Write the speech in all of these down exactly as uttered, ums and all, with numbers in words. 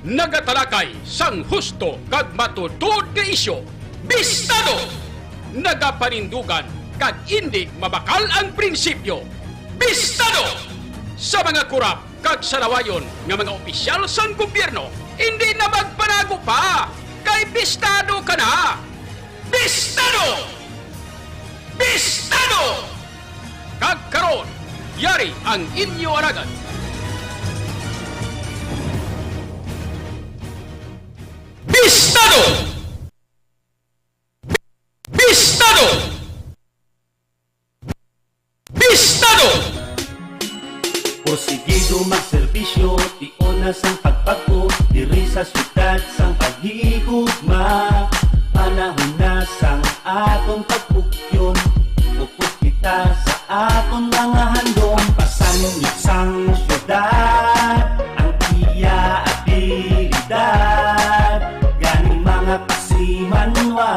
Nagatalakay sang husto kag matuod nga isyu, bistado! Nagapanindugan kag indi mabakal ang prinsipyo, bistado! Sa mga kurap kag salawayon nga mga opisyal sang gobyerno, indi na magpanago pa, kay bistado ka na! Bistado! Bistado! Kag karon, yari ang inyo alagad. Bistado! Bistado! Bistado! Porsigido magserbisyo, tion na sang pagpag-o, diri sa syudad sang paghigugma. Panahon na sang aton pagpugyon, upod kita sa aton mga handom. Pasangyot sang syudad ang iya abilidad, gani mga kasimanwa.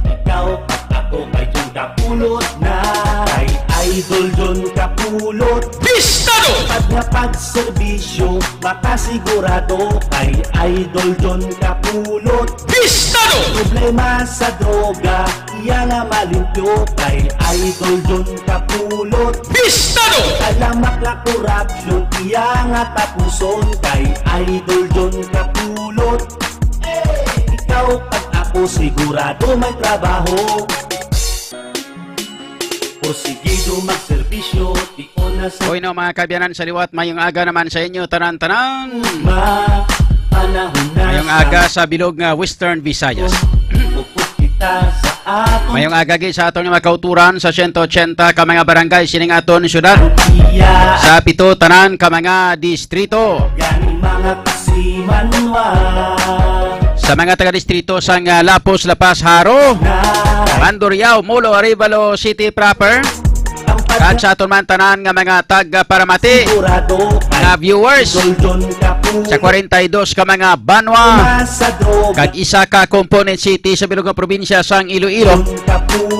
Ikaw kag ako kay John Kapulot na, kay Idol John Kapulot. Bistado! Pag nga pagserbisyo, makasigurado kay Idol John Kapulot. Bistado! Problema sa droga, iya nga malimpyo kay Idol John Kapulot. Bistado! Talamak nga korupsyon, iya nga tapuson kay Idol John Kapulot. Ikaw kag ako sigurado may trabaho. Porsigido magserbisyo, tion na sa Hoy, no, mga kaabyanan sa liwat, mayong aga naman sa inyo, tanan-tanan. Ma, panahon na Mayong sa aga sa bilog nga Western Visayas. Upod kita sa aton Mayong aga gid sa aton nga mga kauturan sa siyento otsenta ka mga barangay sining aton syudad. Iya. Sa pito tanan ka mga distrito. Gani mga kasimanwa. Sa mga taga-distrito sang, ah, Lapuz, La Paz, Jaro, Mandurriao, Molo, Arevalo City proper, kag sa aton man tanan nga mga taga-Paramati, mga viewers sa kwarenta y dos ka mga banwa, kag isa ka component city sa bilog nga probinsya sang Iloilo,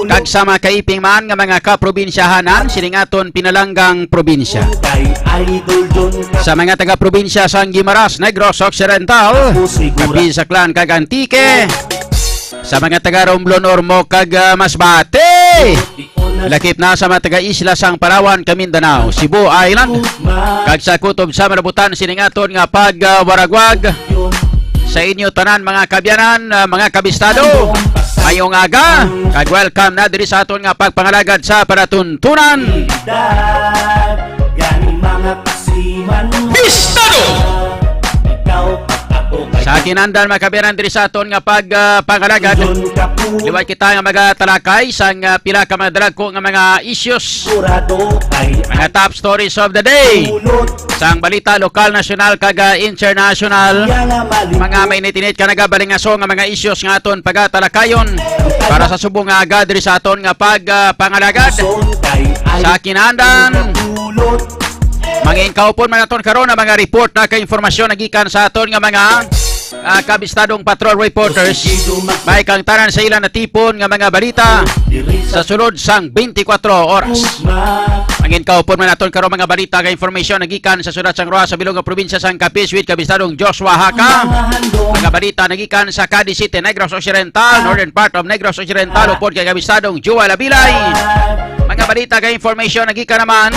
kag sa mga kaiping man nga mga kaprobinsyahanan sining aton pinalanggang probinsya. Sa mga taga-probinsya sang Guimaras, Negros Occidental, Capiz, Aklan, kag Antique. Sa mga taga-Romblon, Ormoc, kag, ah, Masbate. Lakip na sa mga taga-isla sang Palawan, kag Mindanao, Cebu Island, kag sa kutob sa malabutan sining aton nga pagwaragwag. Sa inyo tanan, mga kaabyanan, ah, mga kabistado, mayong aga, kag welcome na diri sa aton nga pagpangalagad sa palatuntunan. Bistado! Sa kinandan, mga kaabyanan, diri sa aton nga pag, ah, pangalagad, liwat kita nga magatalakay sang, ah, pila ka mga dalagko nga mga issues, mga top stories of the day, sang balita lokal, nasyonal, kag, ah, international, mga mainit-init ka nagabalingaso nga mga issues nga aton pagatalakayon para sa subong nga aga diri sa aton nga pag, ah, pangalagad. Sa kinandan, mangin kaupon man naton karon ang mga report na kay informasyon nagikan sa aton nga mga, ah, kabistadong patrol reporters. May kang tanan sa ila natipon nga mga balita sa sulod sang twenty-four oras. Mangin kaupon man naton karon mga balita kag information nagikan sa syudad sang Roxas sa bilog nga probinsya sang Capiz with kabistadong Joshua Haka. Mga balita nagikan sa Cadiz City, Negros Occidental, northern part of Negros Occidental, upod kay kabistadong Joel Abilay. Mga balita kag information nagikan naman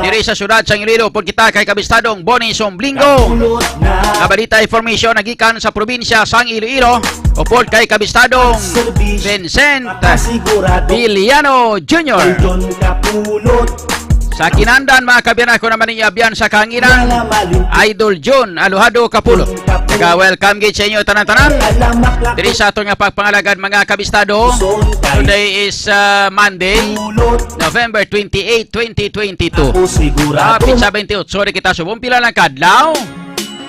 diri sa syudad sang Iloilo, upod kita kay kabistadong Bonnie Somblingo. Mga balita information nagikan sa probinsya sang Iloilo, upod kay kabistadong Vincent Villano Junior. Sa kinandan, mga kaabyanan, ako naman ninyo abyan sa kahanginan, Idol John Aluhado Kapulot. Taga-welcome gid sa inyo tanan-tanan diri sa aton nga pagpangalagad, mga kabistado. Today is, uh, Monday, November twenty-eight, twenty twenty-two. Ah, petsa twenty-eight. Sorry kita, subong pila lang kadlaw,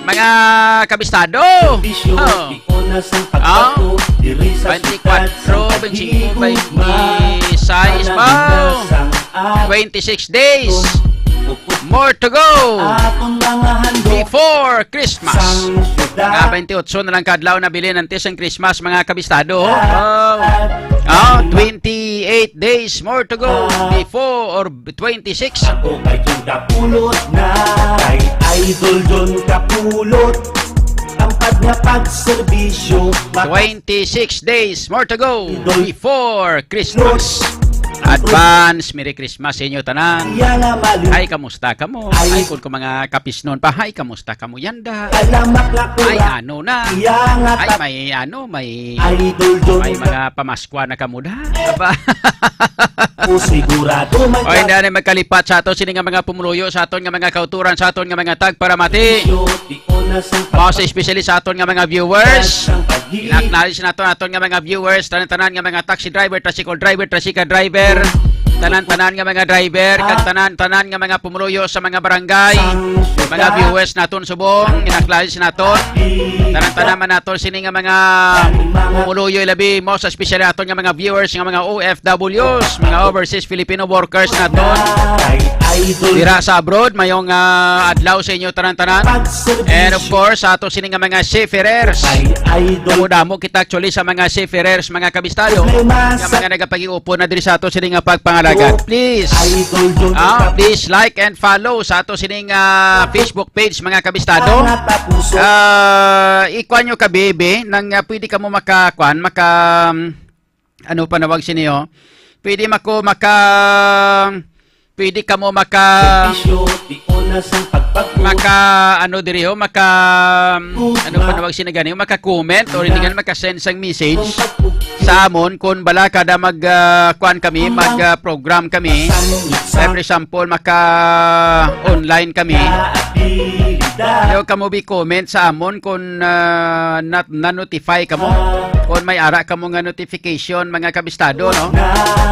mga kabistado. Oh. Oh. Twenty-four, twenty-five, twenty-six ba? Twenty-six days. More to go. before Christmas. Nga twenty-eight na lang kadlaw na bilin antes ang Christmas, mga kabistado. Oh. Oh, twenty-eight days more to go before or twenty-six. Ako kay Jun Kapulot na, kay Idol Jun Kapulot. Ang pag nga pagserbisyo, twenty-six days more to go before Christmas. Advance Merry Christmas sa inyo tanan. Hi, kamusta kamo? Ay, kung ko mga kapisnon pa, hi, kamusta kamo yanda? Ay, ano na? Ay, may ano, may, may mga pamaskwa na kamo da. Aba. O hindi na magkalipat sa ato sini nga mga pumuluyo, sa aton nga mga kauturan, sa aton nga mga tagparamati. Mas especially sa aton nga mga viewers. Ina-acknowledge nato aton nga mga viewers, tanan-tanan nga mga taxi driver, tricycle driver, tricycle driver, tanan-tanan nga mga driver, kag tanan-tanan nga mga pumuluyo sa mga barangay, mga viewers naton subong, ina-acknowledge naton. Tanan-tanan man naton sini nga mga pumuluyo, ilabi mo sa special naton nga mga viewers nga mga O F Ws, mga overseas Filipino workers naton. Dira sa abroad, mayong ah, adlaw sa inyo tanan-tanan. And of course, sa ato sini nga mga seafarers. Damo-damo kita actually sa mga seafarers, mga kabistado. Nga mga nagapagiupon na diri sa ato sini nga pagpangalagad. Please, ah, please like and follow sa ato sini nga Facebook page, mga kabistado. Ah, ikuan nyo ka, baby, nang ah, pwede kamo maka, kuan, maka, um, ano panawag sini, oh? Pwede mako maka, pwede kamo maka, maka, ano diri, oh, maka, ano panawag sini gani, oh, maka comment or hindi gani maka send sang message sa amon kung bala kada mag, ah, kuan kami, mag, ah, program kami. Like, for example, maka online kami. Ayaw kamo bi comment sa amon kung ah, nat- na-notify kamo. Kung may ara kamo nga notification, mga kabistado, no?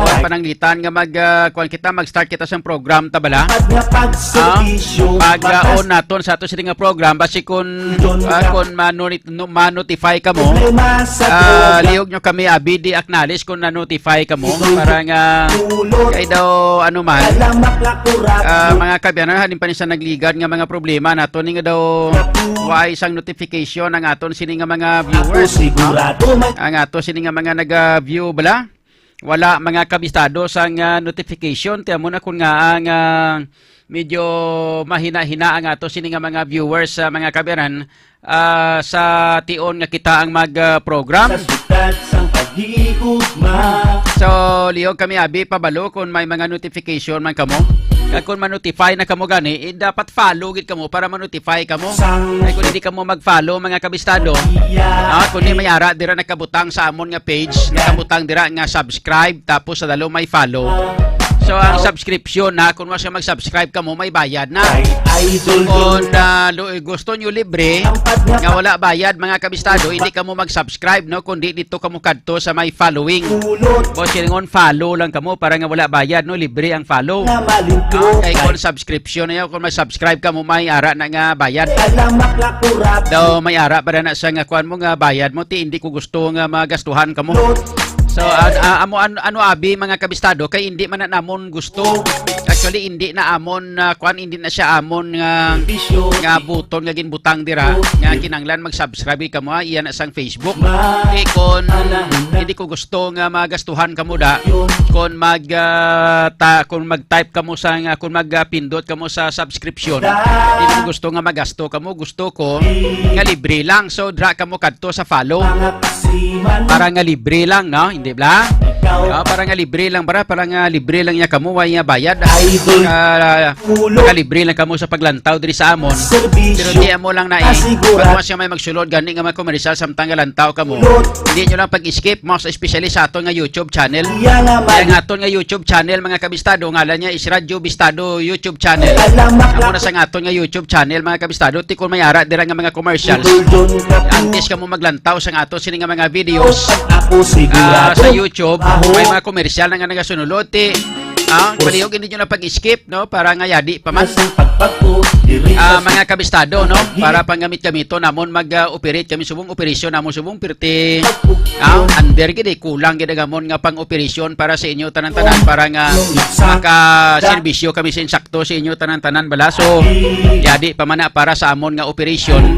O pananglitan nga mag, ah, kuwan kita, mag-start kita sa program, ta bala? Ah, pag ah, on naton sa ato sini nga program, basi kung, ah, kung manu- no- ma-notify kamo, ah, lihog nyo kami, abi, di acknowledge kung na-notify kamo, para nga kay daw, ano man, ah, mga kabyanan, halin pa ni sa nagligad nga mga problema nato ni nga daw wa isang notification ang aton sini nga mga viewers, no? Ang ato sini nga mga naga-view bala, wala mga kabistado sang ah, notification. Ti amo na kun nga ang ah, medyo mahina-hina ang ato sini nga mga viewers sa mga kabyanan, ah, sa tion nga kita ang mag ah, program. Sa sugad sang paghigugma. So, lihog kami, abi, pabalo kung may mga notification man kamo. Kag kung ma-notify na kamo gani, eh, dapat follow gid kamo para ma-notify kamo. Ay, kung hindi kamo mag-follow, mga kabistado, ah, kung di may ara dira nakabutang sa amon nga page, nakabutang dira nga subscribe, tapos sa dalo may follow. So, ang subscription na, kung wala siya mag-subscribe kamo, may bayad na. Kung ah, lu- gusto nyo libre, nga wala bayad, mga kabistado, hindi kamo mag-subscribe, no? Kundi dito kamo kadto sa may following. O silingon, follow lang kamo para nga wala bayad, no? Libre ang follow. Ah, kay kung subscription na yun, kung may subscribe kamo, may ara na nga bayad. Daw may ara para na sa nga kuan mo nga bayad mo, ti hindi ko gusto nga magastuhan kamo. So, an- a- amo an- ano abi, mga kabistado, kay hindi man na namon gusto. Actually, hindi na amon ah, kuan, hindi na siya amon nga nga buton nga ginbutang dira nga kinanglan mag-subscribe kamo, ha, iya na sang Facebook. Di kon hindi ko gusto nga magastuhan kamo da, kon mag ah, ta, kon mag-type kamo sa nga, kon magpindot kamo sa subscription, hindi ko gusto nga magasto kamo, gusto ko nga libre lang. So, dra kamo kadto sa follow. Para nga libre lang, no? Hindi bla? Ah, para nga libre lang, para, para nga libre lang niya kamo, way nga bayad. Idol. Ah, Ulo. Makalibre lang kamo sa paglantaw diri sa amon. Serbisyo. Pero di amo lang na eh. Asigura. Pag mas may magsulod gani nga mga komersyal samtang nga lantaw kamo. Ulo. Hindi nyo lang pag-skip, mas especially sa aton nga YouTube channel. Iya nga man. Ang aton nga YouTube channel, mga kabistado, ngalan niya is Radyo Bistado YouTube channel. Alamak. Amo na sa aton nga YouTube channel, mga kabistado, ti kon may ara dira nga mga commercials. Idol John Capu. Antes kamo maglantaw sa ato sini nga mga videos. Ako sigurado. Ah, sa YouTube, may mga commercial na nga nagasunulod, ti Ah, palihog hindi nyo na pag-skip, no? Para nga yadi pa man. Sa pagpagko, ah, mga kabistado, no? Para panggamit-gamiton namon mag, ah, operate kami subong operasyon namon subong pirti, ah, under gid, eh, kulang gid ang amon nga pang-operasyon para sa inyo tanan-tanan, para nga makaserbisyo kami sa insakto sa inyo tanan-tanan bala. So, yadi pa man na para sa amon nga operasyon,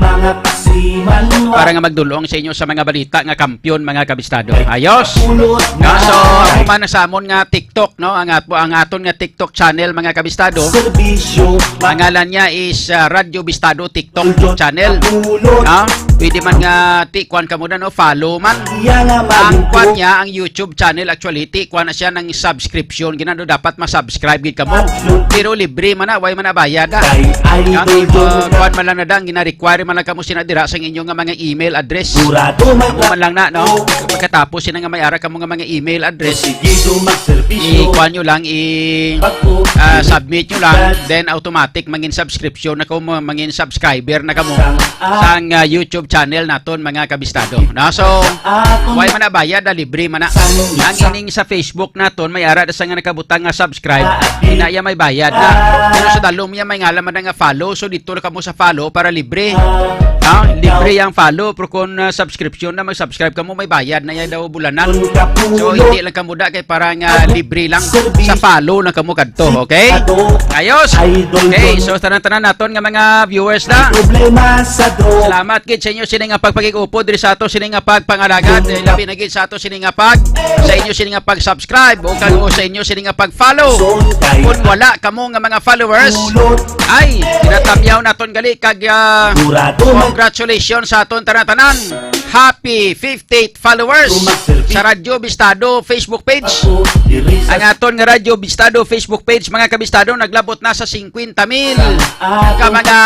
para nga magdulong sa inyo sa mga balita nga kampiyon, mga kabistado. Ayos. No, so, amo man sa amon nga TikTok, no? Ang at-, ang aton nga TikTok channel, mga kabistado. Ang ngalan niya is, ah, Radyo Bistado TikTok channel. No? Pwede man nga ti kuan kamo na, no? Follow man. Ang kuan niya, ang YouTube channel, actually, ti kuan na siya ng subscription. Ginano dapat ma-subscribe gid kamo. Pero libre man na, way man na bayad na. Ang, uh, kuan man lang na dang, gina-require man lang kamo sina dira sa inyo nga mga email address. Amo man lang na, no? Pagkatapos sina nga may ara kamo nga mga email address, i-kuan nyo lang, i, ah, submit nyo lang, then automatic mangin subscription na kamo, mangin subscriber na kamo sang, ah, YouTube channel naton, mga kabistado. No? So, way man na bayad, ah, libre man na. Ang ining sa Facebook naton, may ara sa nga nakabutang nga subscribe, ina iya may bayad na. Pero sa dalom iya may ngalan man nga follow, so dito na kamo sa follow para libre. No? Libre ang follow, pero kung, ah, subscription na, mag-subscribe kamo, may bayad na yan daw bulanan. So, hindi lang kamo da kay para nga libre lang. Sa follow lang kamo kadto, okay? Ayos? Okay, so tanan-tanan naton nga mga viewers na. Salamat gid sa inyo sini nga pagpakig-upod diri sa ato sini nga pagpangalagad, eh, labi na gid sa ato sini nga pag, sa inyo sini nga pag-subscribe o kag, o sa inyo sini nga pag-follow. Kung wala kamo nga mga followers, ay, ginatamyaw naton gali kag, ah, congratulations sa aton tanan-tanan. Happy fiftieth followers sa Radyo Bistado Facebook page. Ang aton nga Radyo Bistado Facebook page, mga kabistado, naglabot na sa singkwenta mil ka mga,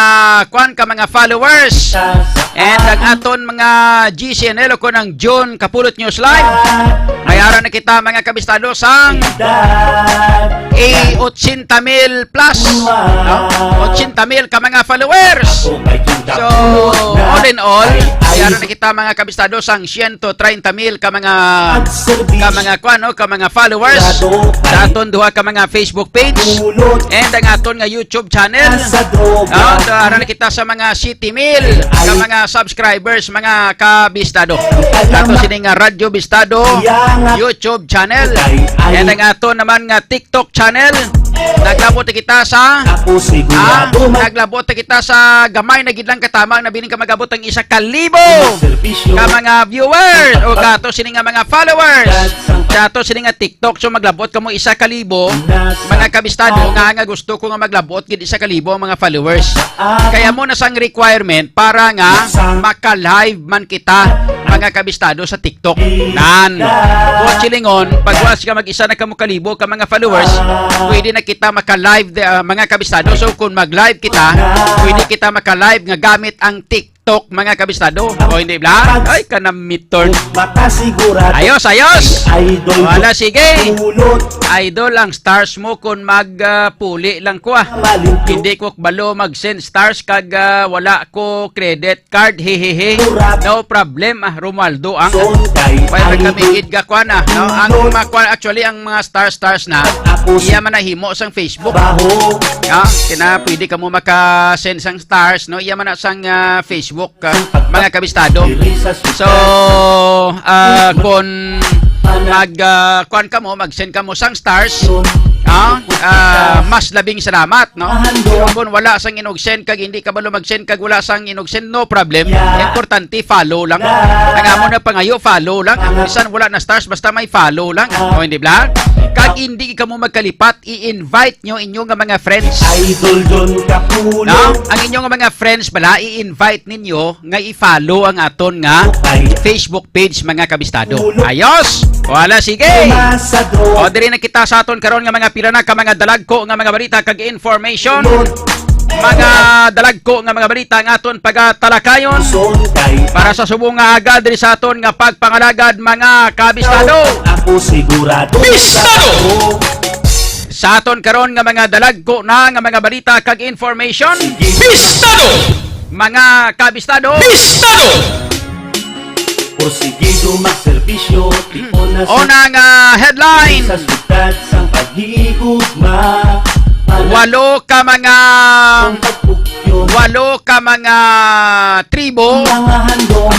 kwan, ka mga followers. And ang aton mga G C N L o kon ang June Kapulot News Live, may ara na kita, mga kabistado, sang, eh, ochenta mil plus, no? Ochenta mil ka mga followers. So, all in all, may ara na kita, mga kabistado, sang siyento treinta mil ka mga, ka mga, kwan, no? Ka mga followers sa aton duha ka mga Facebook page and ang aton nga YouTube channel. No? So, ara na kita sa mga siyete mil ka mga subscribers, mga kabistado. Ato sini nga Radyo Bistado YouTube channel. And ang ato naman nga TikTok channel. Naglabot na kita sa, ah, naglabot na kita sa gamay na gid lang katamang na bining ka magabot ang isa ka libo ka mga viewers o kato sini nga mga followers. Kato sini nga TikTok, so maglabot kamo isa ka libo, mga kabistado, nga, nga gusto ko nga maglabot gid isa ka libo ang mga followers. Kaya mo na sang requirement para nga maka-live man kita, mga kabistado, sa TikTok. Nan. Buot silingon, pag wala sila mag-isa na kamo kalibo ka mga followers, pwede na kita maka-live, ah, mga kabistado. So, kung mag-live kita, pwede kita maka-live nga gamit ang TikTok, mga kabistado. O, hindi ba? Ay, kanamiton. Ayos, ayos. Wala, sige. Idol ang stars mo kung mag, ah, puli lang ko, ah. Hindi ko balo mag-send stars kag, ah, wala ko credit card, hehehe. No problem, ah, Romualdo, ang, ah, wala kami gid ga kwan, ah, no? Ang mga kwan, actually, ang mga star stars na, iya man na himo sang Facebook. Ah, kina pwede kamo maka-send sang stars, no? Iya man na sang, ah, Facebook, ah, mga kabistado. So, ah, kung mag, ah, kwan kamo, mag-send kamo sang stars, ah, ah, mas labing salamat, no? Pero kung wala sang inugsen kag hindi kabalo mag-send kag wala sang inugsen, no problem. Importante, follow lang. Ang amo na pangayo, follow lang. Bisan wala na stars, basta may follow lang. O, hindi ba? Kag hindi kamo magkalipat, i-invite nyo inyo nga mga friends. Idol Don Kapulo. No? Ang inyo nga mga friends bala, i-invite ninyo nga i-follow ang aton nga Facebook page, mga kabistado. Ayos! Wala, sige! O, diri na kita sa aton karon nga mga pila na ka mga dalagko nga mga balita kag information. Mga dalagko nga mga balita ang aton pagatalakayon para sa subong nga aga diri sa aton nga pagpangalagad, mga kabistado. Ako sigurado. Bistado! Sa aton karon nga mga dalagko na nga mga balita kag information. Bistado! Mga kabistado. Bistado! Porsigido magserbisyo, tipo na sa Una nga headline. Sa syudad sang paghigugma. Walo ka mga walo ka mga tribo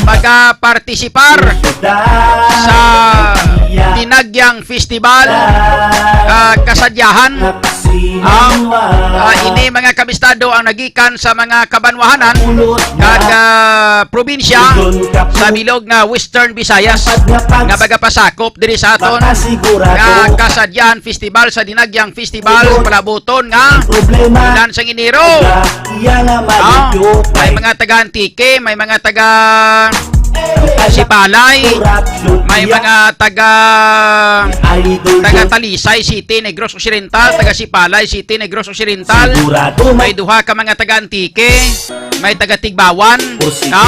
magapartisipar sa Dinagyang Festival, ah, kasadyahan. Ang, ah, ini, mga kabistado, ang nagikan sa mga kabanwahanan kag, ah, probinsya sa bilog nga Western Visayas nga magapasakop diri sa aton nga kasadyahan festival sa Dinagyang Festival sa palabuton nga bulan sang Enero. Ah, may mga taga Antique, may mga taga Sipalay, may mga taga taga Talisay City, Negros Occidental, taga Sipalay City, Negros Occidental. May duha ka mga taga Antique, may taga Tigbawan, no?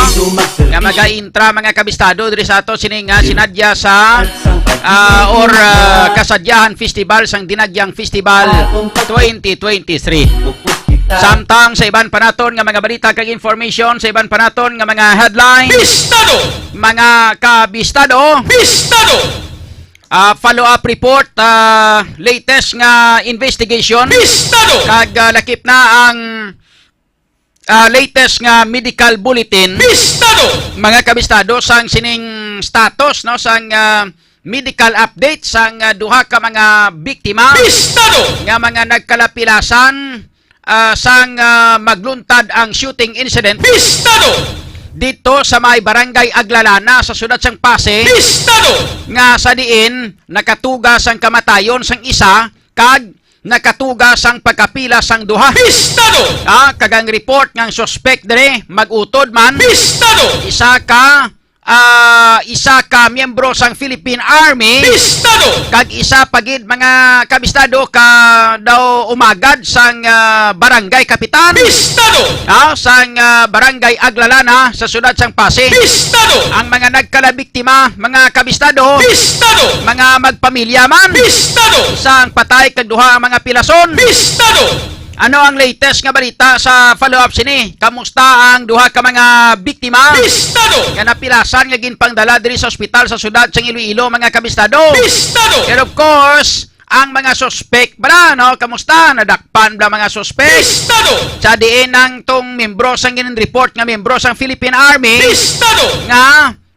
Nga mag-intra, mga kabistado, diri sa ato sini nga sinadya sa, ah, or, ah, kasadyahan festival sang Dinagyang Festival twenty twenty-three. Samtang sa iban pa naton nga mga balita kag information, sa iban pa naton nga mga headlines, Bistado! Mga kabistado, Bistado! Ah, follow-up report, ah, latest nga investigation, Bistado! Kag, ah, lakip na ang, ah, latest nga medical bulletin, Bistado! Mga kabistado, sang sining status, no, sang, ah, medical update sang, ah, duha ka mga biktima, Bistado! Nga mga nagkalapilasan, ah, sang, ah, magluntad ang shooting incident, Bistado! Dito sa may Barangay Aglalana sa siyudad sang Passi, Bistado! Nga sa diin nakatuga sang kamatayon sang isa kag nakatuga sang pagkapila sang duha, Bistado! Ah, kag ang report nga ang suspect diri mag-utod man, Bistado! Isa ka ah, isa ka miyembro sang Philippine Army, Bistado! Kag isa pa gid, mga kabistado, ka daw umagad sang, ah, barangay kapitan, Bistado! Ah, sang, ah, barangay Aglalana sa siyudad sang Passi. Bistado! Ang mga nagkalabiktima, mga kabistado, Bistado! Mga magpamilya man, Bistado! Sang patay kag duha ang mga pilason, Bistado! Ano ang latest nga balita sa follow-up sini? Kamusta ang duha ka mga biktima Bistado! Nga napilasan nga ginpangdala diri sa ospital sa siyudad sang Iloilo, mga kabistado? Bistado! And of course, ang mga suspek bala, no? Kamusta? Nadakpan bala mga suspek? Bistado! Sa diin ang tong membro sang gin-report nga membro sang Philippine Army Bistado! Nga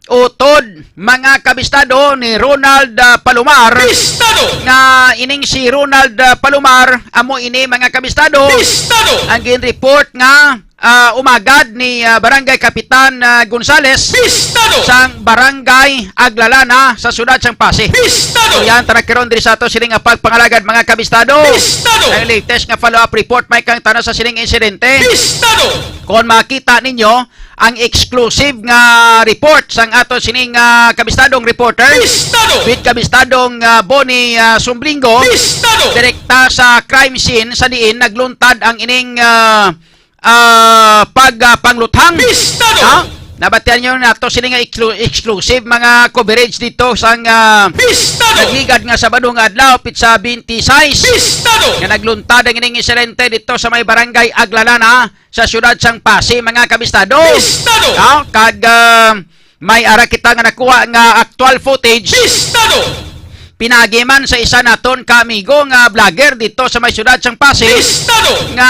utod, mga kabistado, ni Ronald, ah, Palomar, Bistado! Nga ining si Ronald, ah, Palomar, amo ini, mga kabistado, Bistado! Ang gin-report nga, ah, umagad ni, ah, Barangay Kapitan, ah, Gonzales, Bistado! Sang Barangay Aglalana sa siyudad sang Passi. Bistado! So, yan, tara karon diri sa ato sining nga pagpangalagad, mga kabistado. Bistado! Ang latest nga follow-up report may kang tana sa sining insidente. Bistado! Kung makita ninyo, ang exclusive nga report sang ato sining, ah, kabistadong reporter, Bistado! With kabistadong, ah, Bonnie, ah, Sumblingo, Bistado! Direkta sa crime scene sa diin nagluntad ang ining, ah, ah, pag, ah, pangluthang. Bistado! Ha? Nabatian nyo nato sini nga exclu-, exclusive mga coverage dito sang, ah, Bistado! Nagligad nga Sabado nga adlaw, pitsa twenty-six. Bistado! Nga nagluntad ang ining insidente dito sa may barangay Aglalana, sa siyudad sang Passi, mga kabistado. Bistado! Ah, kag, ah, may ara kita nga nakuha nga actual footage. Bistado! Pinaagi man sa isa naton ka amigo nga vlogger dito sa may siyudad sang Passi. Bistado! Nga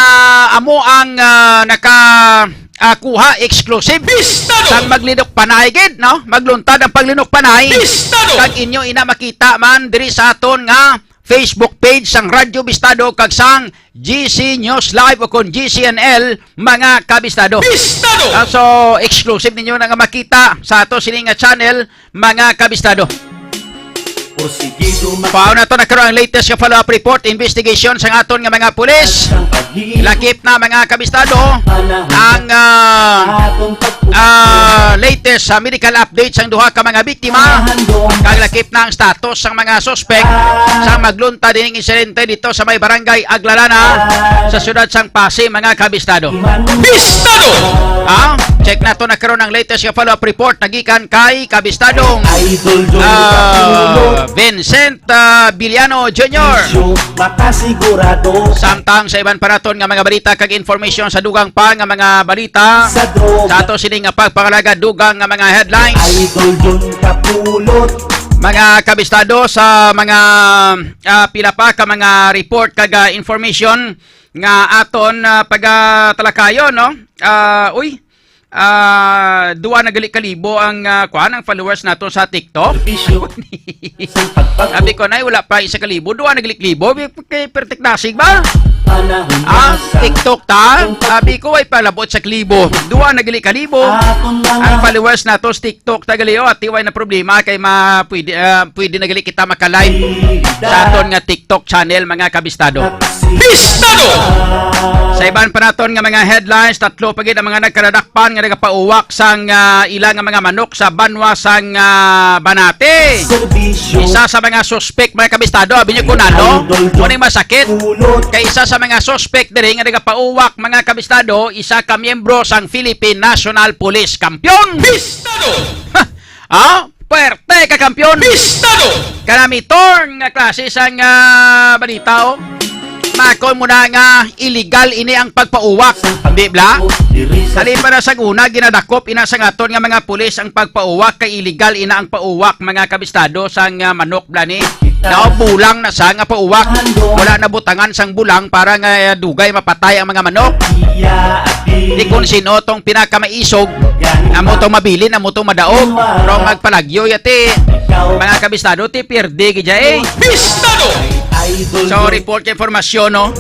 amo ang, ah, naka, ah, kuha exclusive. Bistado! Sang maglinok panay gid, no? Magluntad ang paglinok panay. Bistado! Kag inyo ina makita man diri sa aton nga Facebook page sang Radyo Bistado kag sang G C News Live o kon G C N L, mga kabistado. Bistado! Ah, so, exclusive ninyo na nga makita sa ato sini nga channel, mga kabistado. Pao na to na karon ang latest nga follow-up report, investigation sang aton nga mga pulis. Lakip na, mga kabistado, ang, ah, ah, latest sa medical update sang duha ka mga biktima. Kag lakip na ang status sang mga suspek sa magluntad ining insidente dito sa may barangay Aglalana sa siyudad sang Passi, mga kabistado. Bistado! Ah, check nato na karon ang latest nga follow-up report nagikan kay kabistadong, ah, Vincent, ah, Biliano Junior. Makasigurado. Samtang sa iban pa naton nga mga balita kag information sa dugang pa nga mga balita sa ato sini nga pagpangalagad, dugang nga mga headlines. Idol Jun Kapulot. Mga kabistado, sa mga, ah, pila pa ka mga report kag, ah, information nga aton, ah, pagatalakayon, no? Ah, uy, ah, duha na gali ka libo ang, ah, kuan, ang followers nato sa TikTok. Sabi ko, "Nay, wala pa isa ka libo, duha na gali ka libo." Kay pertik nasig ba? Ah, TikTok ta? Sabi ko, "Ay, palabot sa ka libo. Duha na gali ka libo ang followers nato sa TikTok ta gali, oh, ati, way na problema kay ma-, pwede, ah, pwede na gali kita maka-live sa aton nga TikTok channel, mga kabistado." Bistado! Sa iban pa naton nga mga headlines, tatlo pa gid ang mga nagkaradakpan nga nagapauwak sang, ah, ila nga mga manok sa banwa sang, ah, Banate. Isa sa mga suspek, mga kabistado, abi niyo kung ano? Mao ning masakit. Kay isa sa mga suspek diri nga nagapauwak, mga kabistado, isa ka miyembro sang Philippine National Police. Kampiyon! Bistado! Ha? Ah, puwerte ka, kampiyon! Bistado! Kanamiton nga klase sang, ah, balita, oh. Makon mo na nga illegal ini ang pagpauwak, di bala? Halin pa na sa una, ginadakop ina sang aton nga mga pulis ang pagpauwak, kay illegal ina ang pauwak, mga kabistado, sang, ah, manok bala ni. Daw bulang na sa nga pauwak. Wala na butangan sang bulang para nga, ah, dugay mapatay ang mga manok. Di kung sino tong pinakamaisog amo tong mabilin, amo tong madaog. Pero magpalagyo yati, mga kabistado, ti pierde gid ya, eh. Bistado! So, report kay informasyon, no?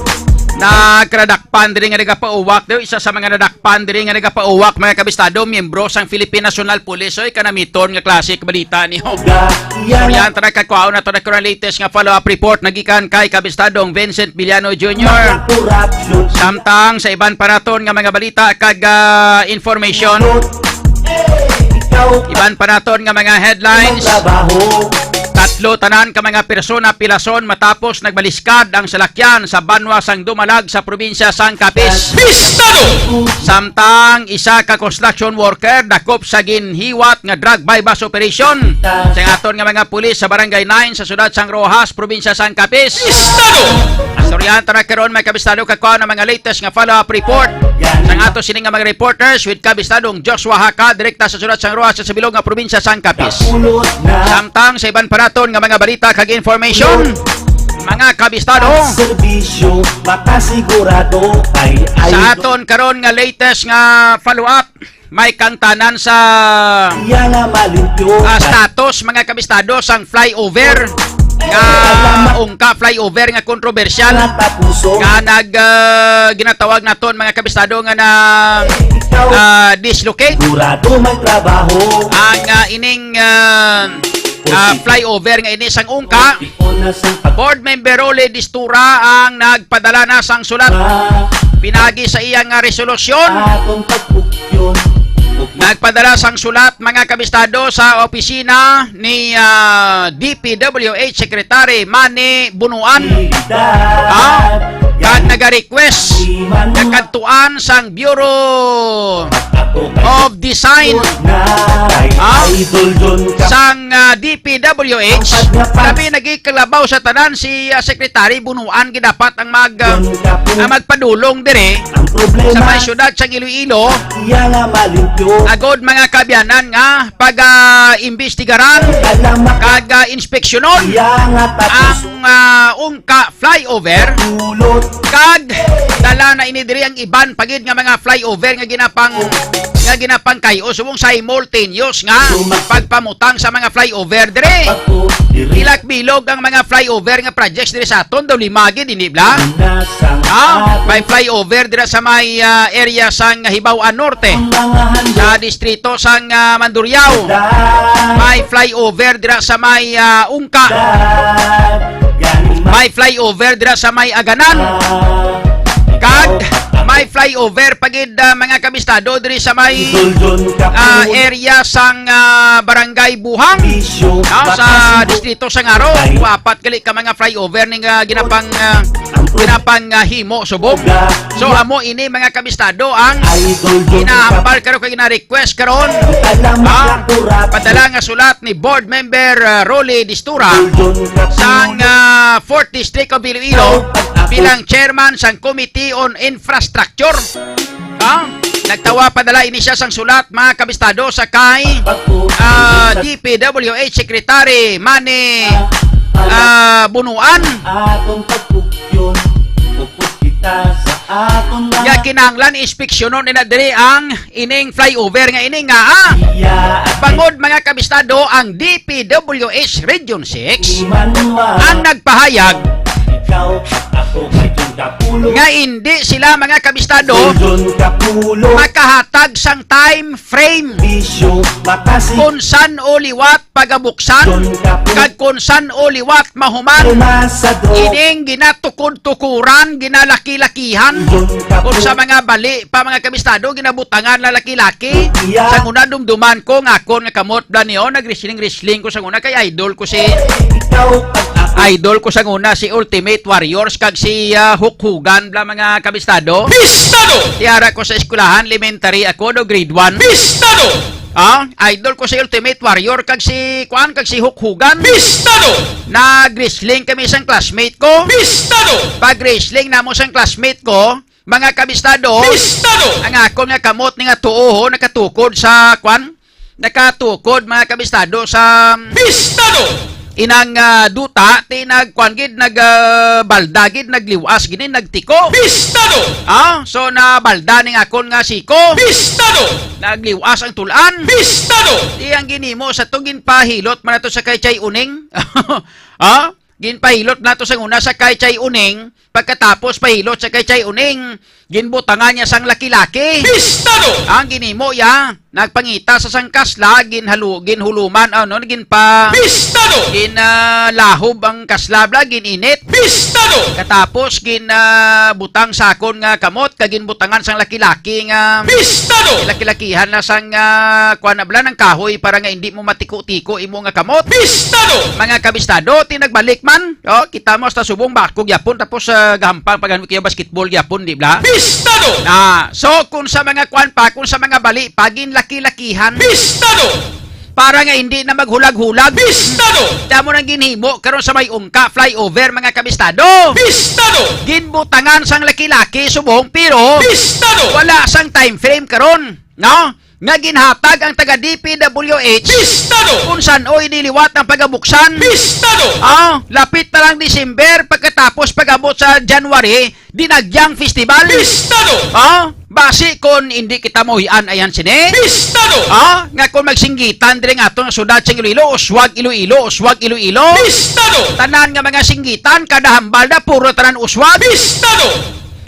Nagkaradakpan diri nga nagapauwak daw, isa sa mga nadakpan diri nga nagapauwak, mga kabistado, miyembro sang Philippine National Police. Oy, kanamiton nga klase ka balita niyo. So, yan tara, kakwaon nato na karon latest nga follow-up report nagikan kay Kabistadong Vincent Villano Junior. Samtang sa iban pa naton nga mga balita kag, ah, information, iban pa naton nga mga headlines, tatlo tanan ka mga persona pilason matapos nagbaliskad ang salakyan sa banwa sang Dumalag sa probinsya sang Capiz. Bistado! Samtang isa ka construction worker dakop sa ginhiwat nga drug buy-bust operation sa aton nga mga pulis sa Barangay nine sa siyudad sang Roxas, probinsya sang Capiz. Bistado! Istoryahan ta na karon, mga kabistado, kakwa ang mga latest nga follow-up report sang ato sini nga mga reporters with Kabistadong Joshua Haka, direkta sa siyudad sang Roxas sa bilog nga probinsya sang Capiz. Samtang sa iban pa naton nga mga balita kag information, mga kabistado, serbisyo, makasigurado ay sa aton karon nga latest nga follow-up, may kangtanan sa, iya nga malimpyo, ah, status, mga kabistado, sang flyover nga ungka, flyover nga kontrobersyal nga nag, ah, ginatawag naton, mga kabistado, nga na, ah, dislocate. Sigurado may trabaho. Ang, ah, ining, ah, ah, flyover nga ini sang ungka, Board Member Rolly Distura ang nagpadala na sang sulat pinagi sa iya nga resolusyon. Nagpadala sang sulat, mga kabistado, sa opisina ni, ah, D P W H Secretary Manny Bunuan. Ah, kag nagarequest nga kadtuan sang Bureau of Design, ah, sang, ah, D P W H. Labi nagikalabaw sa tanan si, ah, Secretary Bunuan, gidapat ang mag, ah, ang magpadulong dire sa may siyudad sang Iloilo. Agod, mga kaabyanan, nga pag, ah, imbestigaran kag, ah, inspeksyonon ang, ah, ungka flyover, kag dala na ini diri ang iban pa gid nga mga flyover nga ginapang, nga ginapangkay-o subong simultaneous nga pagpamutang sa mga flyover diri. Bilog-bilog ang mga flyover nga projects diri sa aton, daw lima gid, hindi bala? Ah, may flyover dira sa may, ah, area sang Hibaw-an Norte, sa distrito sang, ah, Mandurriao. May flyover dira sa may, ah, Ungka. May flyover dira sa may Aganan. Kag may flyover pa gid, ah, mga kabistado, diri sa may, ah, area sang, ah, Barangay Buhang, no, sa distrito sang Jaro. Apat gali ka mga flyover ning, ah, ginapang, ah, ginapang, ah, himo subong. So, amo ini, mga kabistado, ang ginahambal karon kag gina-request karon, ah, padala nga sulat ni Board Member, ah, Rolly Distura sang, ah, Fourth District of Iloilo bilang chairman sang Committee on Infrastructure. Ah, nagtawa padala ini siya sang sulat, mga kabistado, sa kay, ah, D P W H Secretary Manny, ah, Bunuan. Atong pagpugyon, upos kita Nga kinahanglan inspeksyonon nila diri ang ining flyover nga ini nga, ah, bangod, mga kabistado, ang D P W H Region six ang nagpahayag nga hindi sila, mga kabistado, makahatag sang time frame kung san-o liwat pagabuksan kag kung san-o liwat mahuman ining ginatukod-tukuran, ginalaki-lakihan, kung sa mga bali pa, mga kabistado, ginabutangan na laki-laki. Sang una, dumduman ko nga akon nga kamot, bla, niyo, nag-wrestling-wrestling ko sang una kay idol ko si, idol ko sang una si Ultimate Warriors kag si, ah, Hulk Hogan, bla, mga kabistado. Bistado! Tiara ko sa eskwelahan, elementary ako, no, grade one. Bistado! Ah, idol ko si Ultimate Warrior kag si, kuan, kag si Hulk Hogan. Bistado! Nag-wrestling kami sang classmate ko. Bistado! Pag-wrestling namo sang classmate ko, mga kabistado, Bistado! Ang akon nga kamot ni nga tuo, ho, nakatukod sa, kuan, nakatukod, mga kabistado, sa, Bistado! Inang, ah, duta, ti nagkuan gid, nag, ah, balda gid, nagliwas gini, nagtiko. Bistado! Ah, so nabalda ning akon nga siko. Bistado! Nagliwas ang tulan. Bistado! Di ang ginhimo sa to, ginpahilot man nato sa kay Chay Uning. Ah, ginpahilot nato sa una sa kay Chay Uning. Pagkatapos pahilot sa kay Chay Uning, ginbutangan niya sang laki-laki. Bistado! Ang ginhimo ya, nagpangita sa sang kasla, ginhalu-, ginhuluman, ano, ginpa-, Bistado! Gin, ah, lahob ang kasla, bla, gin-init. Bistado! Katapos gin, ah, butang sa akon nga kamot, kag ginbutangan sang laki-laki nga Bistado! Laki-lakihan na sang, ah, kuan na, bla, ng kahoy para nga hindi mo matiko-tiko imo nga kamot. Bistado! Mga kabistado, ti nagbalik man. O, kita mo, hasta subong bako gyapon, tapos, ah, gahampang pag ano kayo basketball gyapon, di bla? Bistado! Na, so, kung sa mga kuan pa, kung sa mga bali pa, ginlaki-lakihan. Bistado! Para nga hindi na maghulag-hulag. Bistado! Kamo nang ginhimo karon sa may Ungka flyover, mga kabistado. Bistado! Ginbutangan sang laki-laki subong, pero Bistado! Wala sang time frame karon, no? Nga ginhatag ang taga D P W H Bistado! Kung san-o ini liwat ang pagabuksan. Bistado! Ah, lapit na lang December, pagkatapos pag-abot sa January, Dinagyang Festival. Bistado! Ah, basi kon hindi kita mahuy-an, ayan sini. Bistado! Ah, nga kon magsinggitan diri nga aton nga syudad sa Iloilo, uswag Iloilo, uswag Iloilo. Bistado! Tanan nga mga singgitan, kada hambal na puro tanan uswag. Bistado!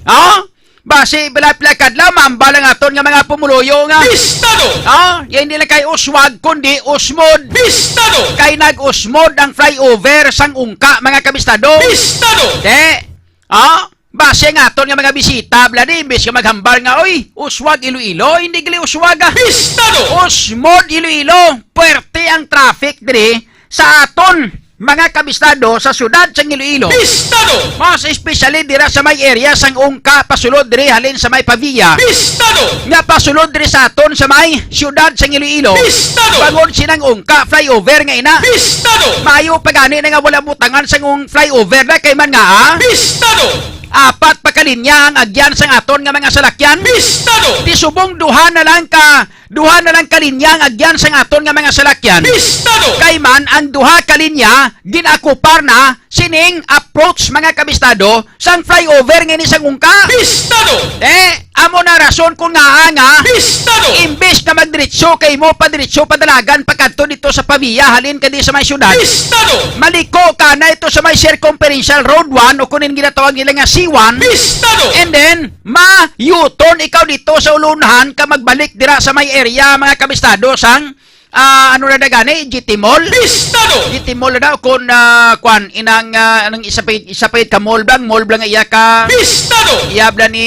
Ah, basi pila-pila kadlaw, mambal ang aton nga mga pumuluyo nga. Bistado! Ah, ya hindi lang kay uswag, kundi usmod. Bistado! Kay nag-usmod ang flyover sang Ungka, mga kabistado. Bistado! Te, ah, basi nga aton nga mga bisita, bla, di, imbis nga maghambal nga, "Oy, uswag Iloilo," hindi gali uswag, ah. Bistado! Usmod Iloilo, puwerte ang traffic diri sa aton mga kabistado sa siyudad sang Iloilo. Bistado! Mas especially dira sa may area sang Ungka, pasulod diri halin sa may Pavia. Bistado! Nga pasulod diri sa aton sa may siyudad sang Iloilo. Bistado! Bangod sinang Ungka flyover nga ina. Bistado! Maayo pa gani na nga wala butangan sang ung-, flyover na kay man nga, ah? Bistado! Apat pa ka linya ang agyan sang aton nga mga salakyan. Bistado! Ti subong duha na lang ka Duha na lang ka linya ang agyan sang aton nga mga salakyan. Bistado! Kay man ang duha ka linya gin-akupar na sining approach, mga kabistado, sang flyover nga ini sang Ungka. Bistado! Eh, amo na rason kung ngaa nga Bistado! Imbis nga magdiretso kay mo padiretso padalagan pakadto dito sa Pavia halin ka di sa may syudad. Bistado! Maliko ka na ito sa may circumferential road one o kunin ginatawag nila nga C one. Bistado! And then, ma-U-turn ikaw dito sa Ulunhan ka magbalik dira sa may area, mga kabistado, sang, ah, ano na da gani? G T Mall? Bistado! G T Mall na daw, kung, ah, kwan, inang, ah, anong isa pa, isa pa ka mall blang, mall blang iya ka Bistado! Iyab na ni,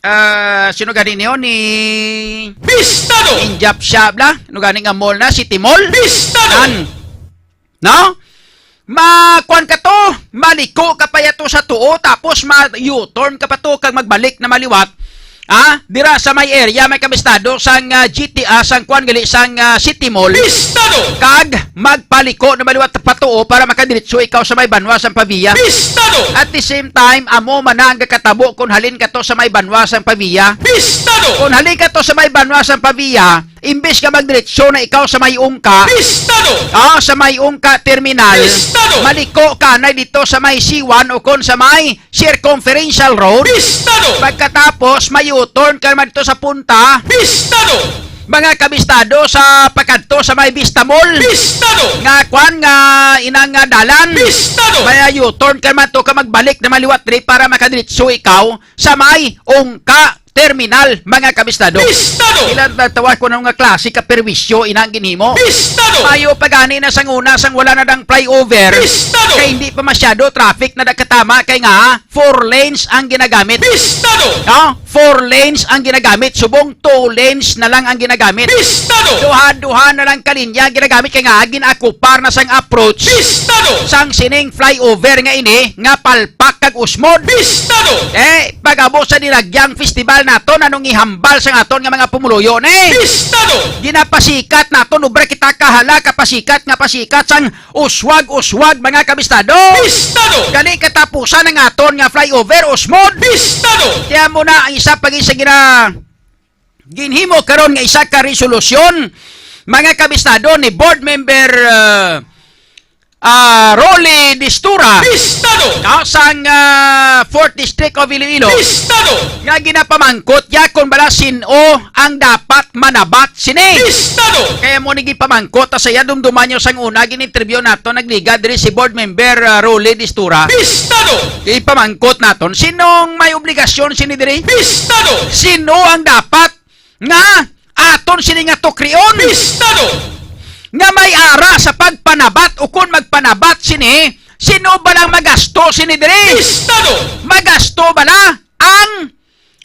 ah, sino gani niyo? Ni Bistado! Injap siya bla? Ano gani nga mall na? City Mall? Bistado! Nan. No? Ma-, kuwan ka to, maliko ka pa yato sa tuo, tapos ma-U-turn ka pa to, kag magbalik na maliwat. Ah, dira sa may area, may kabistado sang, ah, G T A, sang kuwan gali, sang, ah, City Mall. Bistado! Kag magpaliko na maliwat pa tuo para makadiretso ikaw sa may banwa sang Pavia. Bistado! At the same time, amo man na ang gakatabo kung halin ka to sa may banwa sang Pavia. Bistado! Kung halin ka to sa may banwa sang Pavia, Imbis nga magdiretso na ikaw sa may Ungka, Pistado! Ah, sa may Ungka Terminal, Pistado! Maliko ka na dito sa may C one o kon sa may Circumferential Road. Pistado! Pagkatapos, may U-turn ka naman dito sa punta. Pistado! Mga kabistado, sa pagkadto sa may Vista Mall. Pistado! Nga kwan nga inang nga dalan. Pistado! May U-turn ka naman to ka magbalik na maliwat diri para makadiretso ikaw sa may Ungka Terminal, mga kabistado. Pistado! Ilan na tawa ko nga klase ka perwisyo inang ginhimo? Pistado! Mayo pa gani na sang una sang wala na dang flyover. Pistado! Kay hindi pa masyado traffic na nakatama kay nga four lanes ang ginagamit. Pistado! No? Four lanes ang ginagamit, subong two lanes na lang ang ginagamit. Pistado! Duha-duha na lang ka linya ang ginagamit kay nga gin-akupar na sang approach. Pistado! Sang sining flyover nga ini nga palpak kag usmod. Pistado! Eh, pag-abo sa Diragyang Festival naton, anong ihambal sang aton nga mga pumuluyo ni? Pistado! Ginapasikat naton, ubra kita kahala, kapasikat nga pasikat sang uswag-uswag, mga kabistado. Pistado! Gali katapusan ang aton nga flyover, usmod. Pistado! Kaya mo na ang isa pag isa gina ginhimo karon nga isa ka resolusyon, mga kabistado, ni Board Member, ah, ah, Rolly Distura, Pistado! Ah, sang, ah, Fourth District of Iloilo, Pistado! Nga ginapamangkot ya kung bala sin-o ang dapat manabat sini. Pistado! Kaya mo ni gipamangkot, ah, sa iya, dumduman nyo sang una, gin-interview nato, nagligad diri si Board Member, ah, Rolly Distura. Pistado! Ipamangkot naton, sinong may obligasyon sini diri? Pistado! Sino ang dapat nga aton sini nga tukrion? Pistado! Nga may ara sa pagpanabat o kon magpanabat sini, sino ba lang magasto sini diri? Pistado! Magasto bala ang,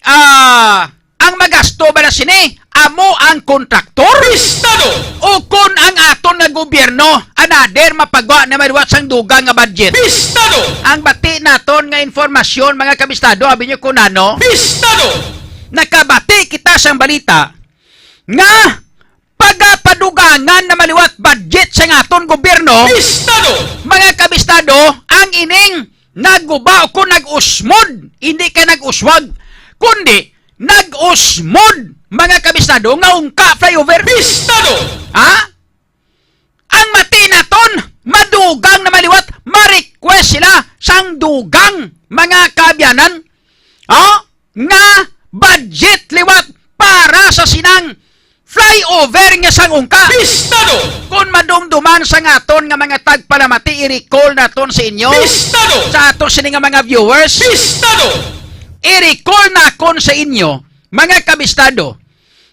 ah, ang magasto bala sini? Amo ang kontraktor? Pistado! O kon ang aton nga gobyerno, another mapagwa na maliwat sang dugang nga budget? Pistado! Ang bati naton nga informasyon, mga kabistado, abi nyo kung ano? Pistado! Nakabati kita sang balita nga pagapadugangan na maliwat budget sang aton gobyerno. Pistado! Mga kabistado, ang ining nagguba o kung nag-usmod, hindi ka nag-uswag, kundi nag-usmod, mga kabistado, nga Ungka flyover. Pistado! Ha? Ang mati naton, madugang na maliwat, ma-request sila sang dugang, mga kaabyanan. Oh, nga budget liwat para sa sinang flyover nga sang Ungka. Pistado! Kung madumduman sa ngaton nga mga tagpalamati, i-recall naton sa inyo. Pistado! Sa ato sini nga mga viewers. Pistado! I-recall nakon sa inyo, mga kabistado,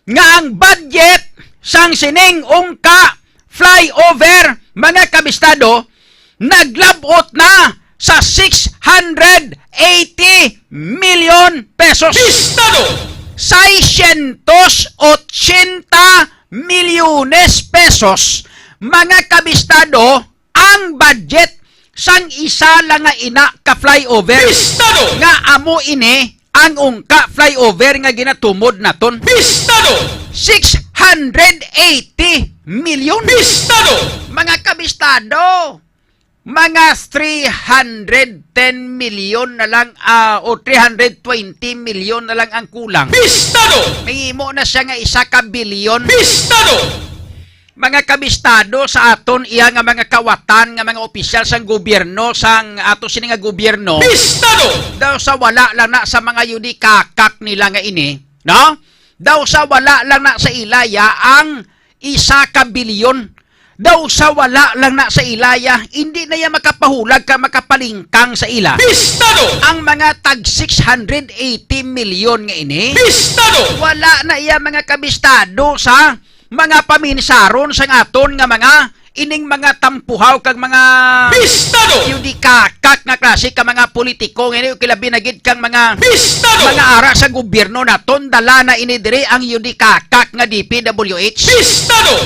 nga ang budget sang sining Ungka flyover, mga kabistado, naglab-ot na sa six hundred eighty million pesos. Pistado! Seiscientos ochenta milyones pesos, mga kabistado, ang budget sang isa lang nga ina ka flyover. Pistado! Nga amo ini ang Ungka flyover nga ginatumod naton. Pistado! Six hundred eighty million. Pistado! Mga kabistado, mga three hundred ten million na lang, ah, o three hundred twenty million na lang ang kulang. Pistado! Mahimo na siya nga isa ka bilyon. Pistado! Mga kabistado sa aton iya nga mga kawatan nga mga opisyal sang gobyerno, sang ato sini nga gobyerno. Pistado! Daw sa wala lang na sa mga yudikakak nila nga ini, no? Daw sa wala lang na sa ilaya ang isa ka bilyon. Daw sa wala lang na sa ilaya, hindi na iya makapahulag ka makapalingkang sa ila. Pistado! Ang mga tag six hundred eighty million nga ini. Pistado! Wala na iya mga kabistado sa mga paminsaron sang aton nga mga ining mga tampuhaw kag mga Pistado! Yudikakak nga klase ka mga politiko nga ini, o kilabi na gid kang mga Pistado! Mga ara sa gobyerno naton, dala na ini diri ang yudikakak nga D P W H. Pistado!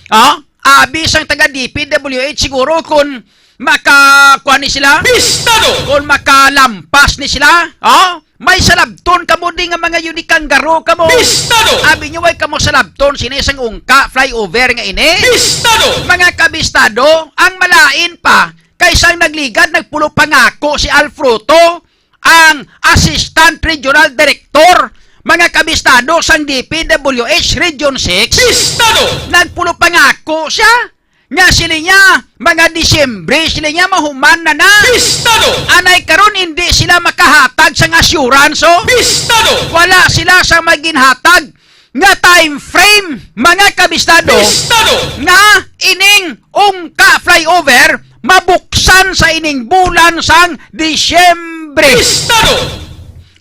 Ah, abi sang taga D P W H siguro kung makakuha ni sila. Pistado! Kung makalampas ni sila, ah, may salabton kamo di nga mga yunikanggaro kamo. Pistado! Abi nyo, way kamo salabton sini sang Ungka flyover nga ini? Pistado! Mga kabistado, ang malain pa, kay sang nagligad, nagpulo pangako si Al Fruto, ang Assistant Regional Director, mga kabistado sang D P W H Region six, Pistado! Nagpulupangako siya nga sila niya, mga Disyembre, sila niya mahuman na na. Pistado! Anay karon hindi sila makahatag sang assurance, oh. Pistado! Wala sila sa maginhatag nga time frame, mga kabistado, Pistado! Nga ining Ungka flyover mabuksan sa ining bulan sang Disyembre. Pistado!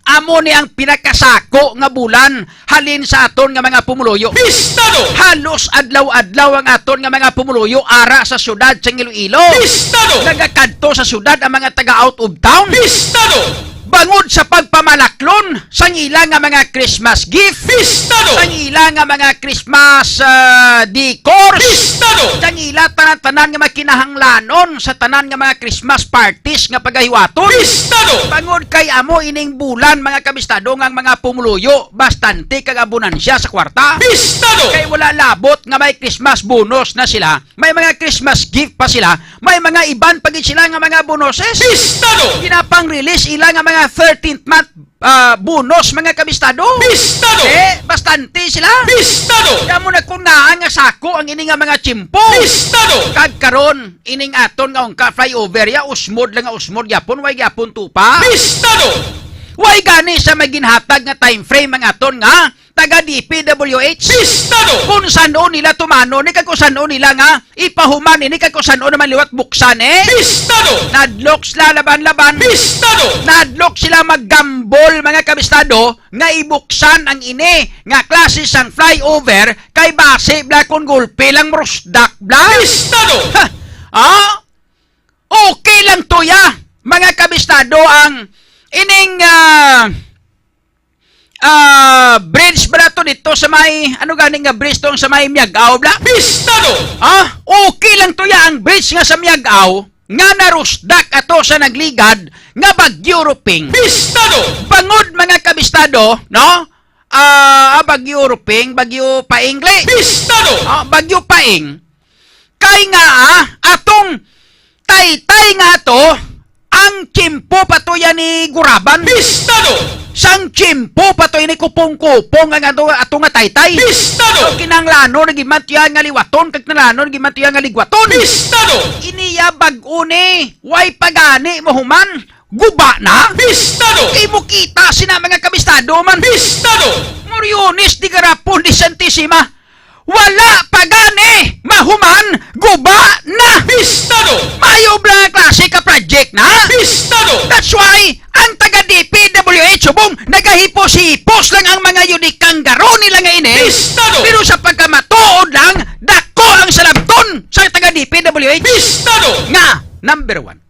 Amo ni ang pinakasako nga bulan halin sa aton nga mga pumuluyo. Pistado! Halos adlaw-adlaw ang aton nga mga pumuluyo ara sa siyudad sang Iloilo. Pistado! Nagakadto sa siyudad ang mga taga out of town. Pistado! Bangod sa pagpamalaklon sang ila nga mga Christmas gift, Pistado! Sang ila nga mga Christmas, ah, decors, Pistado! Sang ila tanan-tanan nga makinahanglanon sa tanan nga mga Christmas parties nga pagahiwaton. Pistado! Bangod kay amo ining bulan, mga kabistado, nga ang mga pumuluyo bastante kag abonansya sa kwarta. Pistado! Kay wala labot nga may Christmas bonus na sila, may mga Christmas gift pa sila, may mga iban pa gid sila nga mga bonuses. Pistado! Ginapang-release ila nga mga thirteenth month, ah, bonus, mga kabistado. Pistado! Eh, bastante sila. Pistado! Kaya mo na kung naan nga sako ang ini nga mga tiyempo. Pistado! Kag karon, ining aton nga ungka flyover, ya, usmod lang nga usmod, yapon, way yapon tupa. Pistado! Way gani sa maginhatag nga time frame ang aton nga taga D P W H. Pistado! Kung sano nila tumano ni, kag kung sano nila nga ipahuman ini, kag kung sano naman liwat buksan, eh. Pistado! Nadlok sila laban-laban. Pistado! Nadlok sila maggambol, mga kabistado, nga ibuksan ang ini nga klase sang flyover kay basi bala kung gulpi lang murusdak bala. Pistado! Ha? Ah? Okay lang to ya, mga kabistado, ang ining, ah, ah, bridge bala to dito sa may, ano gani nga bridge tong sa may Miag-aw bala? Pistado! Ah, okay lang to ya ang bridge nga sa Miag-aw nga narusdak ato sa nagligad nga Bagyo Ruping. Pistado! Bangod, mga kabistado, no? Ah, ah, Bagyo Ruping, Bagyo Paing, li. Pistado! Ah, Bagyo Paing. Kay nga, ah, atong taytay nga ato, ang tiyempo pa to yan ni Guraban. Pistado! Sang tiyempo pa to ini kupong-kupong ang ato, ato nga taytay. Pistado! So, kinahanglanon na gid man to yan nga liwaton, kag kinahanglanon na gid man to yan nga ligwaton. Pistado! Ini ya bag-o ni, way pa gani mahuman, guba na. Pistado! Di mo kita sina mga kabistado man. Pistado! Moriones de Garapon de Santisima. Wala pa gani mahuman, guba na. Pistado! Mayo bala nga klase ka project na. Pistado! That's why ang taga D P W H subong nagahipos-hipos lang ang mga yudikang garo nila nga ini. Pistado! Pero sa pagkamatuod lang, dako ang salabton sa taga D P W H. Pistado! Nga, number one,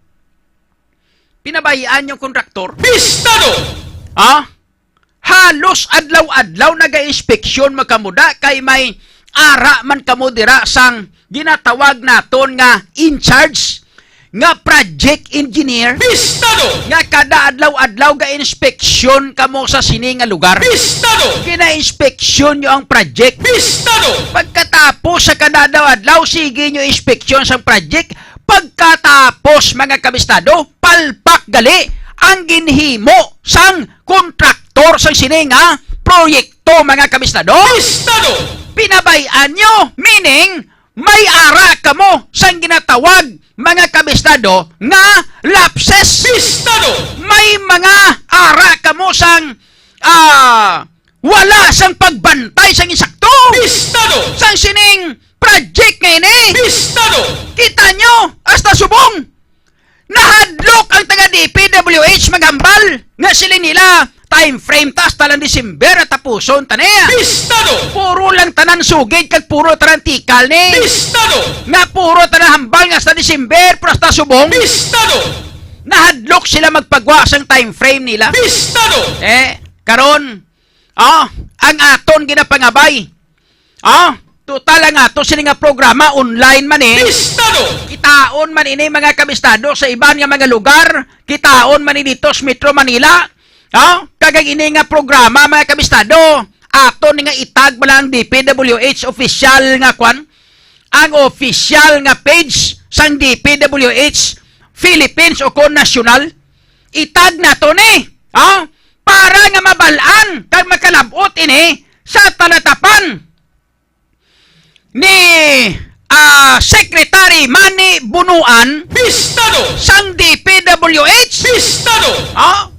pinabayaan yung kontraktor. Pistado! Ha? Halos adlaw-adlaw naga-inspeksyon man kamo da kay may ara man kamo dira sang ginatawag naton nga in charge, nga project engineer. Pistado! Nga kada adlaw-adlaw ga-inspeksyon kamo sa sini nga lugar. Pistado! Gina-inspeksyon nyo ang project. Pistado! Pagkatapos sa kada adlaw-adlaw, sige nyo inspeksyon sang project. Pagkatapos, mga kabistado, palpak gali ang ginhimo sang kontraktor sang sini nga proyekto, mga kabistado. Pistado! Pinabay-an nyo, meaning, may ara kamo sang ginatawag, mga kabistado, nga lapses. Pistado! May mga ara kamo sang, ah, wala sang pagbantay sang insakto. Pistado! Sang sining project nga ini. Pistado! Kita nyo, hasta subong. Nahadlok ang taga D P W H maghambal nga sila nila time frame ta hasta lang December at tapuson ta ni. Pistado! Puro lang tanan sugid kag puro tanan tikal ni. Pistado! Nga puro tanan hambal nga hasta December, pero hasta subong. Pistado! Nahadlok sila magpagwa sang time frame nila. Pistado! Eh, karon, ah, ang aton ginapangabay. Ah, total ang ato sini nga programa online man eh. Pistado! Kitaon man ini, mga kabistado, sa iban nga mga lugar, kitaon man ini dito sa Metro Manila. Ah, kag ang ini nga programa, mga kabistado, ato ni nga itag bala ang D P W H official nga kwan, ang official nga page sang D P W H Philippines o kon national. Itag nato ni. Ah, para nga mabal-an kag makalab-ot ini sa talatapan ni, ah, Secretary Manny Bunuan Pistado! sang D P W H. Pistado! Ah?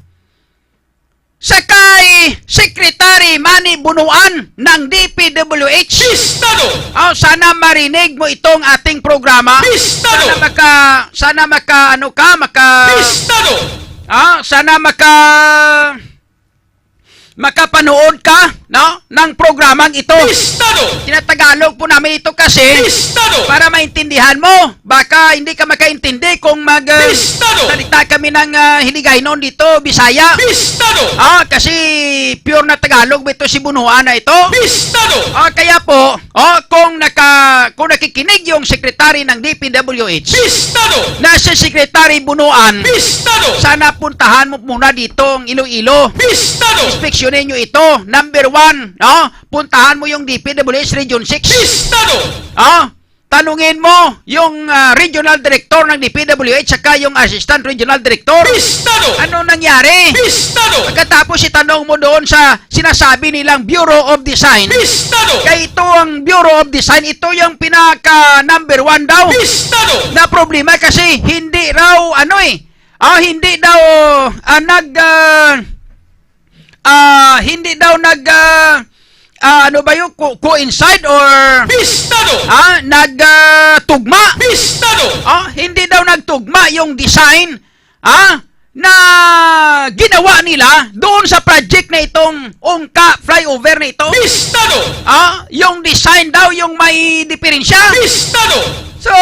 Sa kay Secretary Manny Bunuan ng D P W H. Pistado! Ah, sana marinig mo itong ating programa. Pistado! Sana maka, sana maka, ano ka, maka Pistado! Ah, sana maka makapanood ka, no, ng programang ito. Pistado! Tinatagalog po namin ito kasi Pistado! para maintindihan mo. Baka hindi ka makaintindi kung mag, ah, Pistado! salita kami ng, ah, Hiligaynon dito, Bisaya. Pistado! Ah, kasi pure na Tagalog ba ito si Bunuan na ito? Pistado! Ah, kaya po, oh, kung naka, kung nakikinig yung secretary ng D P W H Pistado! na si Secretary Bunuan, Pistado! sana puntahan mo muna dito ang Iloilo. Pistado! Inspeksyonin nyo ito. Number one, no? Puntahan mo yung D P W H Region six. Pistado! Ah, tanungin mo yung, ah, regional director ng D P W H saka yung assistant regional director. Pistado! Ano nangyari? Pistado! Pagkatapos itanong mo doon sa sinasabi nilang Bureau of Design. Pistado! Kay ito ang Bureau of Design, ito yung pinaka number one daw Pistado! na problema kasi hindi raw, ano eh, ah, hindi daw, ah, nag, ah, ah, hindi daw nag, ah, ah, ano ba yun? Co-, coincide or Pistado! ah, nag, ah, tugma? Pistado! Ah, hindi daw nagtugma yung design, ah, na ginawa nila doon sa project na itong Ungka flyover na ito. Pistado! Ah, yung design daw yung may diferensya. Pistado! So,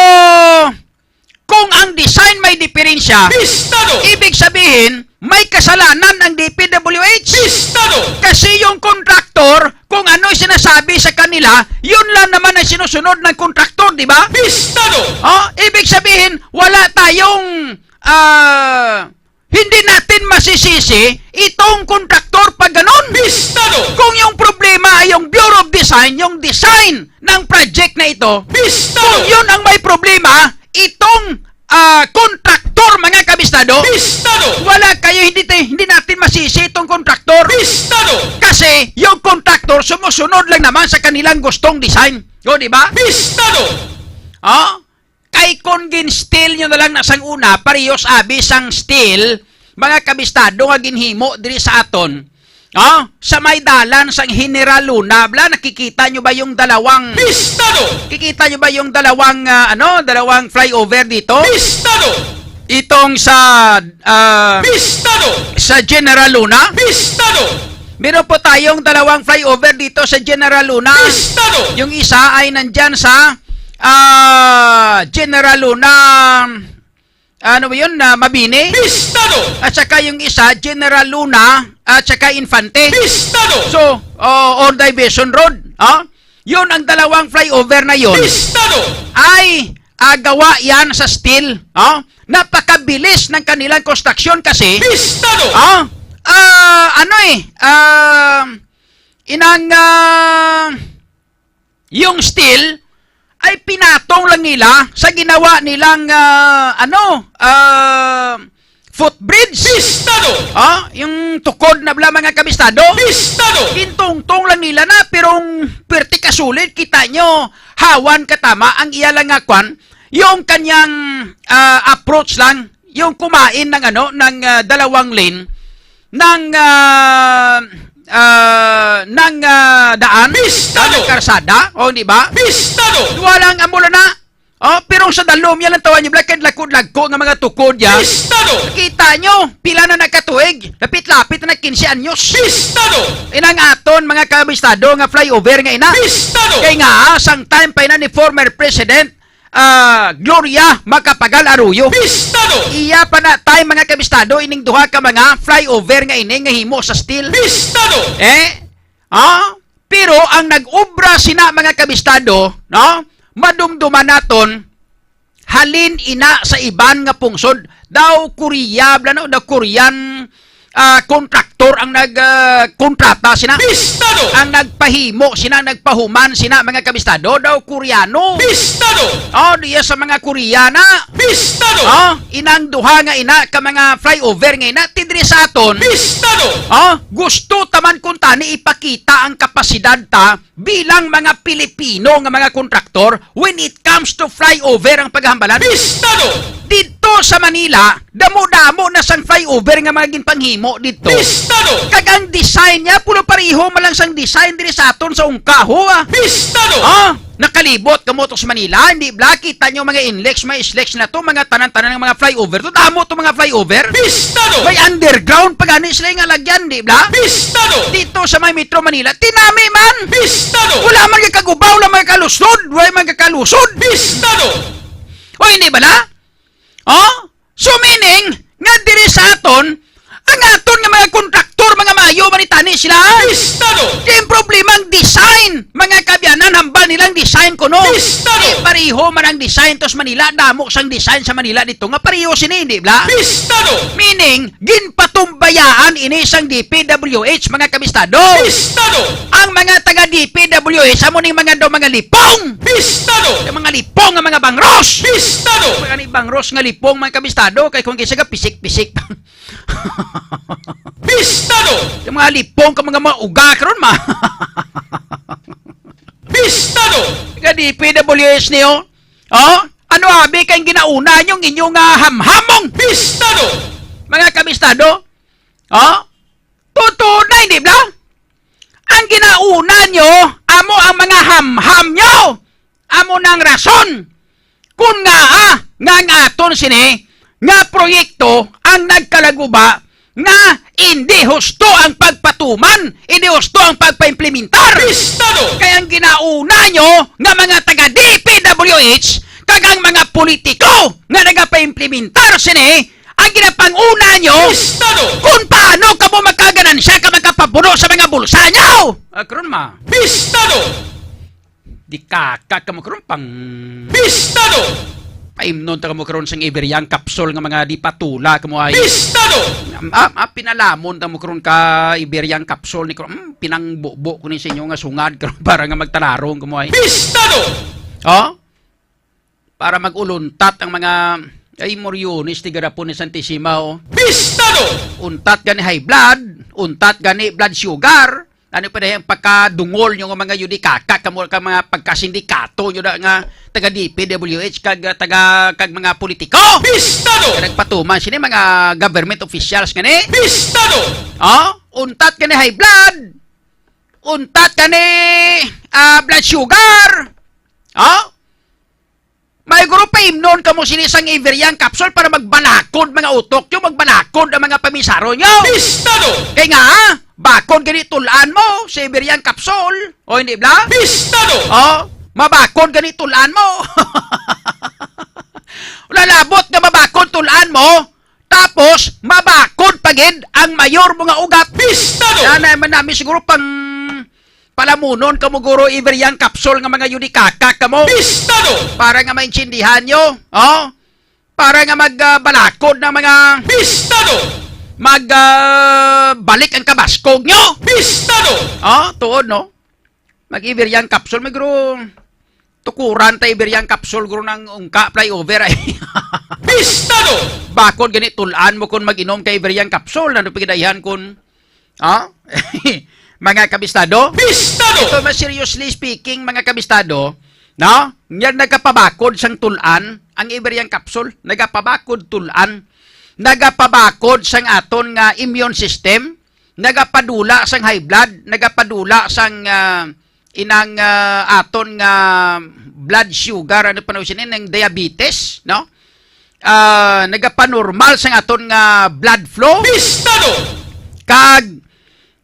kung ang design may diferensya, Pistado! ibig sabihin, may kasalanan ang D P W H. Pistado! Kasi yung kontraktor, kung ano sinasabi sa kanila, yun lang naman ang sinusunod ng kontraktor, di ba? Pistado! Oh, ibig sabihin, wala tayong, ah, hindi natin masisisi itong kontraktor pag ganun. Pistado! Kung yung problema ay yung Bureau of Design, yung design ng project na ito, Pistado! kung yun ang may problema, itong, ah, kontraktor, mga kabistado, Pistado! wala kayo, hindi, tayo- hindi natin masisi itong kontraktor. Pistado! Kasi yung kontraktor sumusunod lang naman sa kanilang gustong design. O, di ba? Pistado! Oh? Kay kung gin-steel nyo na lang na sang una, parehas abi sang steel, mga kabistado nga ginhimo diri sa aton, oh, sa may dalan sang General Luna, bla, nakikita nyo ba yung dalawang Pistado! Kikita nyo ba yung dalawang, ah, ano, dalawang flyover dito? Pistado! Itong sa, ah, Pistado! sa General Luna? Pistado! Meron po tayong dalawang flyover dito sa General Luna. Pistado! Yung isa ay nandyan sa, ah, General Luna, ano ba yun, na Mabini? Pistado! At saka yung isa, General Luna, at saka Infante. Pistado! So, oh, on Division Road, ah? Yun ang dalawang flyover na yun. Pistado! Ay, ah, gawa yan sa steel, ah? Napakabilis ng kanilang konstruksyon kasi, Pistado! ah, ah, ano eh, ah, inang, ah, yung steel ay pinatong lang nila sa ginawa nilang, ah, ano, ah, footbridge. Pistado! Ah, yung tukod na bla, mga kabistado. Pistado! Gintungtong lang nila na, pero ang pwerte kasulit, kita nyo, hawan katama ang iya lang nga kwan, yung kanyang, ah, approach lang, yung kumain ng ano, ng, ah, dalawang lane, ng, ah, ah, ng, ah, daan, Pistado! ng karsada, o, di ba? Pistado! Wala ang amula na. Oh, pero sa dalom, yan ang tawag niya, black and lakod-lagko nga mga tukod ya. Pistado! Kita nyo, pila na nakatuig, lapit-lapit na kinse anyos. Pistado! Inang aton, mga kabistado, nga flyover nga ina. Pistado! Kay nga, ah, sang time pa ina ni former President, ah, Gloria Macapagal Arroyo. Pistado! Iya pa na time, mga kabistado, ining duha ka mga flyover nga ini nga himo sa steel. Pistado! Eh? Ah? Pero ang nag-obra sina, mga kabistado, no? Madumduman naton, halin ina sa iban nga pungsod, daw Korea, bla, no? Daw Korean, ah, kontraktor ang nag, ah, kontrata sina. Pistado! Ang nagpahimo sina, nagpahuman sina, mga kabistado, daw Koreano. Pistado! Oh, diya sa mga Koreana. Pistado! Oh, inang duha nga ina ka mga flyover nga ina, tidiri sa aton. Pistado! Oh, gusto taman kuntani ipakita ang kapasidad ta bilang mga Pilipino nga mga kontraktor when it comes to flyover ang paghambalan. Pistado! Didto sa Manila, damo-damo na sang flyover nga mga ginpanghimo didto. Pistado! Kag ang design niya, pulo pareho man lang sang design diri sa aton sa Ungka, ho, ah. Pistado! Ah, nakalibot kamo to sa Manila, hindi bala? Kita nyo mga Inlex, mga Islex na to, mga tanan-tanan ng mga flyover. To, damo to mga flyover. Pistado! May underground pa gani sila nga lagyan, di bala? Pistado! Dito sa may Metro Manila, tinami man. Pistado! Wala man kakaguba, wala man kakalusod, wala man kakalusod. Pistado! O, hindi bala? Oh? So meaning, nga diri sa aton, ang aton nga mga kontraktor, mga maayo man itani sila. Pistado! Di ang problema ang design, mga kaabyanan, hambal nilang design kuno. Pistado! Di pareho man ang design tos Manila, damo sang design sa Manila dito nga pareho sini, di bala? Pistado! Meaning, ginpatumbayaan ini sang D P W H, mga kabistado. Pistado! Ang mga taga D P W H, amo ning mga daw mga lipong. Pistado! Ang mga lipong nga mga bangros. Pistado! Mga ni bangros nga lipong, mga kabistado, kay kung kisa ka pisik-pisik. Pistado! Yung mga lipong ka mga mauga karon ma. Pistado! Ka D P W H niyo? Oh? Ano abi kay ginauna niyo ang inyo nga hamhamong? Pistado! Mga kabistado? Oh? Totoo na, hindi ba? Ang ginauna niyo, amo ang mga hamham niyo. Amo nang rason kun ngaa nga ang aton sini nga proyekto ang nagkalaguba nga indi husto ang pagpatuman, indi husto ang pagpaimplementar. Pistado! Kay ang ginauna nyo nga mga taga D P W H kag ang mga politiko nga nagapaimplementar sini, ang ginapanguna nyo Pistado! Kung paano kamo magkaganansya ka magkapabuno sa mga bulsa nyo. Ah, karon ma. Pistado! Di kaka kamo karon pang Pistado! Paimnon ta kamo karon sang Iberiang capsule nga mga di patula kamo ay. Pistado! Ah, ah, pinalamon ta mo karon ka Iberiang capsule ni karon. Hmm, pinangbubo ko ni sa inyo nga sungad karon para nga magtalarong kamo ay. Pistado! Oh? Para mag-uluntat ang mga, ay, Moriones, tigarapon ni Santissima, oh. Pistado! Untat gani high blood, untat gani blood sugar, ano pa dahil ang pagkadungol nyo nga mga yudikaka, kamo ka mga pagkasindikato nyo da nga taga D P W H, kag, taga, kag mga politiko? Pistado! Kag nagpatuman sini mga government officials gani? Pistado! Oh? Untat gani high blood, untat gani, ah, blood sugar, oh? May guro paimnon kamo sini sang Iberiang capsule para magbalakod mga utok nyo, magbalakod ang mga pamisaro nyo. Pistado! Kay nga, bakod gani tul-an mo sa Iberiang capsule. O hindi bala? Pistado! O, mabakod gani tul-an mo. Lalabot nga mabakod tul-an mo, tapos mabakod pa gid ang mayor mo nga ugat. Pistado! Yan ay man namin siguro pang palamunon kamo, guro, Iberiang capsule nga mga yudikaka kamo. Pistado! Para nga maintindihan nyo, oh? Para nga mag, ah, balakod ng mga Pistado! Mag, ah, balik ang kabaskog nyo. Pistado! Oh, tuod, no? Mag Iberiang capsule, may guro. Tukuran ta Iberiang capsule, guro, ng ungka flyover ay. Pistado! Bakod gani tul-an mo kung mag-inom ka Iberiang capsule, nano pagidaihan kung Ah? Mga kabistado? Bistado! Ito, mas seriously speaking, mga kabistado, no? Nga nagapabakod sang tul-an, ang Iberiang capsule, nagapabakod tul-an, nagapabakod sang aton nga immune system, nagapadula sang high blood, nagapadula sang, ah, inang, ah, aton nga blood sugar, ano pa na sini, ng diabetes, no? Ah, nagapanormal sang aton nga blood flow. Bistado! Kag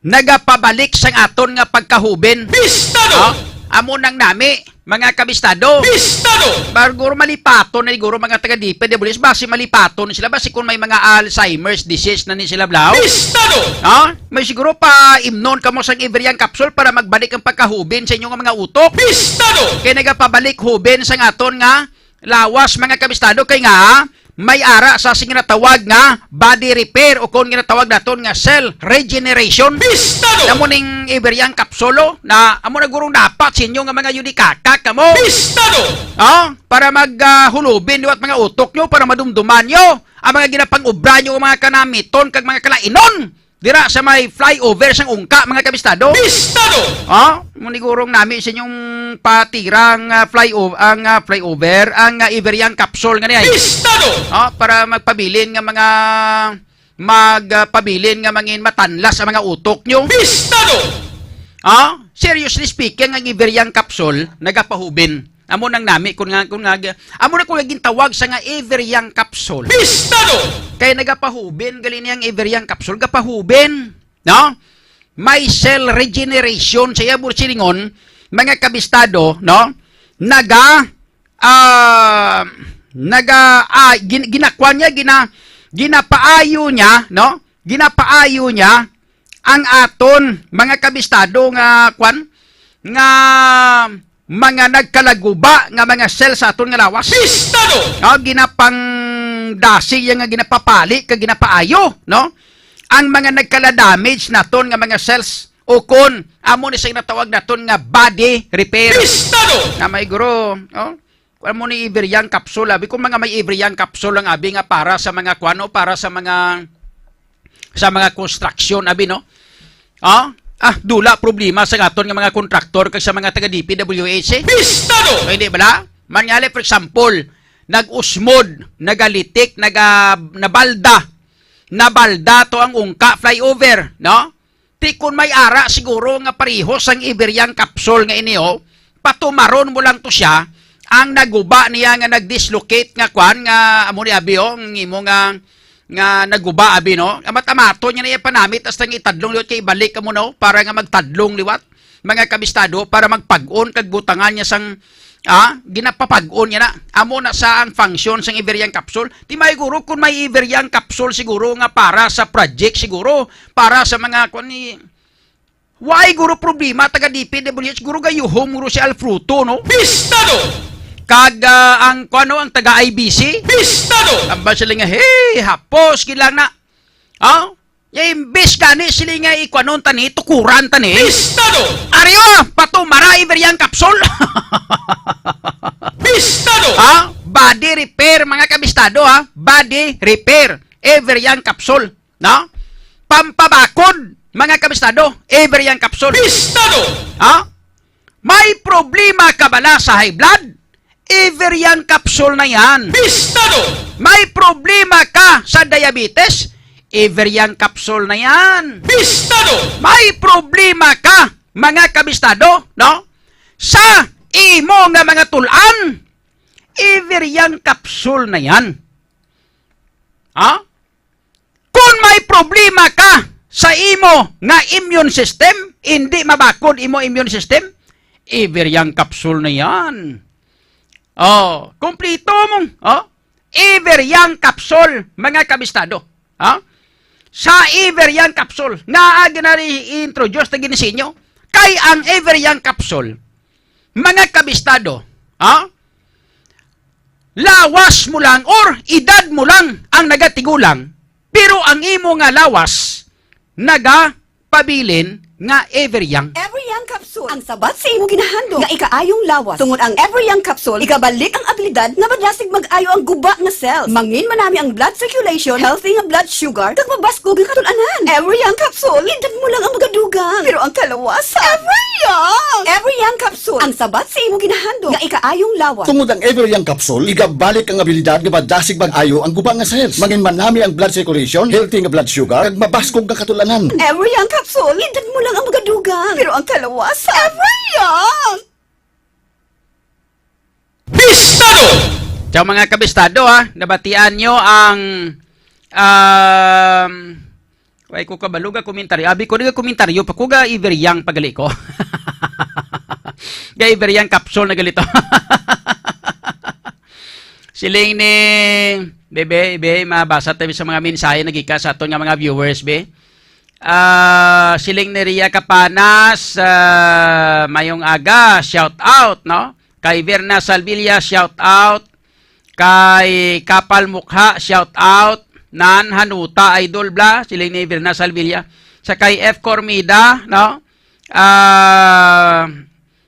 nagapabalik sang aton nga pagkahuben. Bistado! Ah, amo nang nami, mga kabistado. Bistado! Siguro malipaton na siguro mga taga D P W H, basi malipaton sila, basi kung may mga Alzheimer's disease na ni sila, blaw. Bistado! Ah, may siguro pa imnon kamo sang Iberiang capsule para magbalik ang pagkahuben sa inyong mga utok. Bistado! Kay nagapabalik huben sang aton nga lawas, mga kabistado, kay nga, may ara sa sing ginatawag nga body repair o kon ginatawag naton nga cell regeneration. Pistado! Amo ning Everyang Capsule, oh, na amo na gurong dapat sa inyo nga mga yudikaka kamo. Pistado! Oh, para mag, ah, hulubin liwat mga utok nyo, para madumduman nyo ang mga ginapang-ubra nyo, mga kanamiton kag mga kalainon dira sa may flyover sang Ungka, mga kabistado. Pistado! Oh, mo ni gurong nami sa inyong patirang, ah, flyo-, ang, ah, flyover, ang, ah, Everyang Capsule nga niya. Pistado! Oh, para magpabilin nga mga, magpabilin nga mangin matanlas ang mga utok nyo. Pistado! Oh, seriously speaking, ang Everyang Capsule nagapahubin. Amo nang nami kun nga, kun nga, amo na kun nga gintawag sa nga Everyang Capsule. Pistado! Kay nagapahubin gali niyang Everyang Capsule, gapahubin, no? May cell regeneration sa iya bursilingon, mga kabistado, no? Naga, ah, naga, ah, gin-, ginakwan niya, gina-, ginapaayo niya, no? Ginapaayo niya ang aton mga kabistado nga, kwan, nga mga nagkalaguba nga mga cell sa aton nga lawas. Pistado! No, ginapangdasig iya nga ginapapali kag ginapaayo, no? Ang mga nagkala-damage naton nga mga cells, o kon amo ni sa ginatawag naton nga body repair. Pistado! Na may guro, oh, kuwan mo ni Everyang Capsule, abi, kung mga may Everyang Capsule ang abi nga para sa mga kuwan, no, para sa mga, sa mga construction, abi, no? Ah, ah, dula problema sa aton nga mga kontraktor kag sa mga taga D P W H, eh. Pistado! Pwede bala? Manyali, for example, nag-usmod, nagalitik, naga-, nabalda, nabalda to ang Ungka flyover, no? Ti kun may ara siguro nga pareho sang Everyang Capsule nga ini, oh, patumaron mo lang to siya, ang naguba niya nga nag-dislocate nga kwan nga amo ni abi, oh, ang imo nga, nga naguba abi, no? Amat-amaton niya na iya panamit hasta nga itadlong liwat kay ibalik amo, no, para nga magtadlong liwat, mga kabistado, para magpag-on kag butangan niya sang, ah, ginapapag-on niya na. Amo na sa ang function sang Everyang Capsule. Ti may guro kun may Everyang Capsule siguro nga para sa project siguro, para sa mga kwan ni, why guro problema taga D P W H, guro gayuhom guro si Alfruto, no? Pistado! Kag, ah, ang, kwan, no, ang taga I B C? Pistado! Tambal sila nga, "Hey, hapos, gid lang na." Ah? Ya, imbis gani sila nga ikwanon tani, tukuran tani. Pistado! Ariwa, patumara, Everyang Capsule. Pistado! Ha? Body repair, mga kabistado, ha? Body repair. Everyang Capsule. No? Pampabakod, mga kabistado, Everyang Capsule. Pistado! Ha? May problema ka bala sa high blood? Everyang Capsule na yan. Pistado! May problema ka sa diabetes? Everyang Capsule na yan. Pistado! May problema ka, mga kabistado, no? Sa imo nga mga tulan, Everyang Capsule na yan. Ha? Kung may problema ka sa imo nga immune system, hindi mabakod imo immune system, Everyang Capsule na yan. Oh, kompleto mo. Oh, Everyang Capsule, mga kabistado. Ha? Sa Everyang Capsule, nga ginari-introduce na ginisinyo, kay ang Everyang Capsule, mga kabistado, ha? Lawas mo lang or edad mo lang ang nagatigulang, pero ang imo nga lawas nagapabilin nga Everyang. Everyang Capsule, ang sabat sa imo ginahandom nga ikaayong lawas. Tungod ang Everyang Capsule, igabalik ang abilidad nga madasig mag-ayo ang guba nga cells. Mangin manami ang blood circulation, healthy nga blood sugar, kag mabaskog nga katul-anan. Everyang Capsule, edad mo lang ang magadugang, pero ang kalawasan, Everyang! Everyang Capsule, ang sabat sa imo ginahandom nga ikaayong lawas. Tungod ang Everyang Capsule, igabalik ang abilidad nga madasig mag-ayo ang guba nga cells. Mangin manami ang blood circulation, healthy nga blood sugar, kag mabaskog nga katul-anan. Everyang Capsule, edad mo lang ang magadugang, pero ang kalawasan, Everyang! Bistado! Ciao, mga kabistado, ha. Nabatian nyo ang, um, way ko kabalo ga komentaryo. Abi ko, di ga komentaryo, pa ko ga Everyang pagali ko. Ga Everyang Capsule na gali to. Siling ni, bebe, be, mabasa tayo sa mga mensahe na gikan sa aton nga mga viewers, be. Ah, siling ni Ria Capanas, ah, mayong aga, shout out, no? Kay Verna Salvilla, shout out. Kay Kapal Mukha, shout out. Nan Hanuta, idol bla, sila ni Verna Salvilla. Sa kay F Cormida, no? Ah,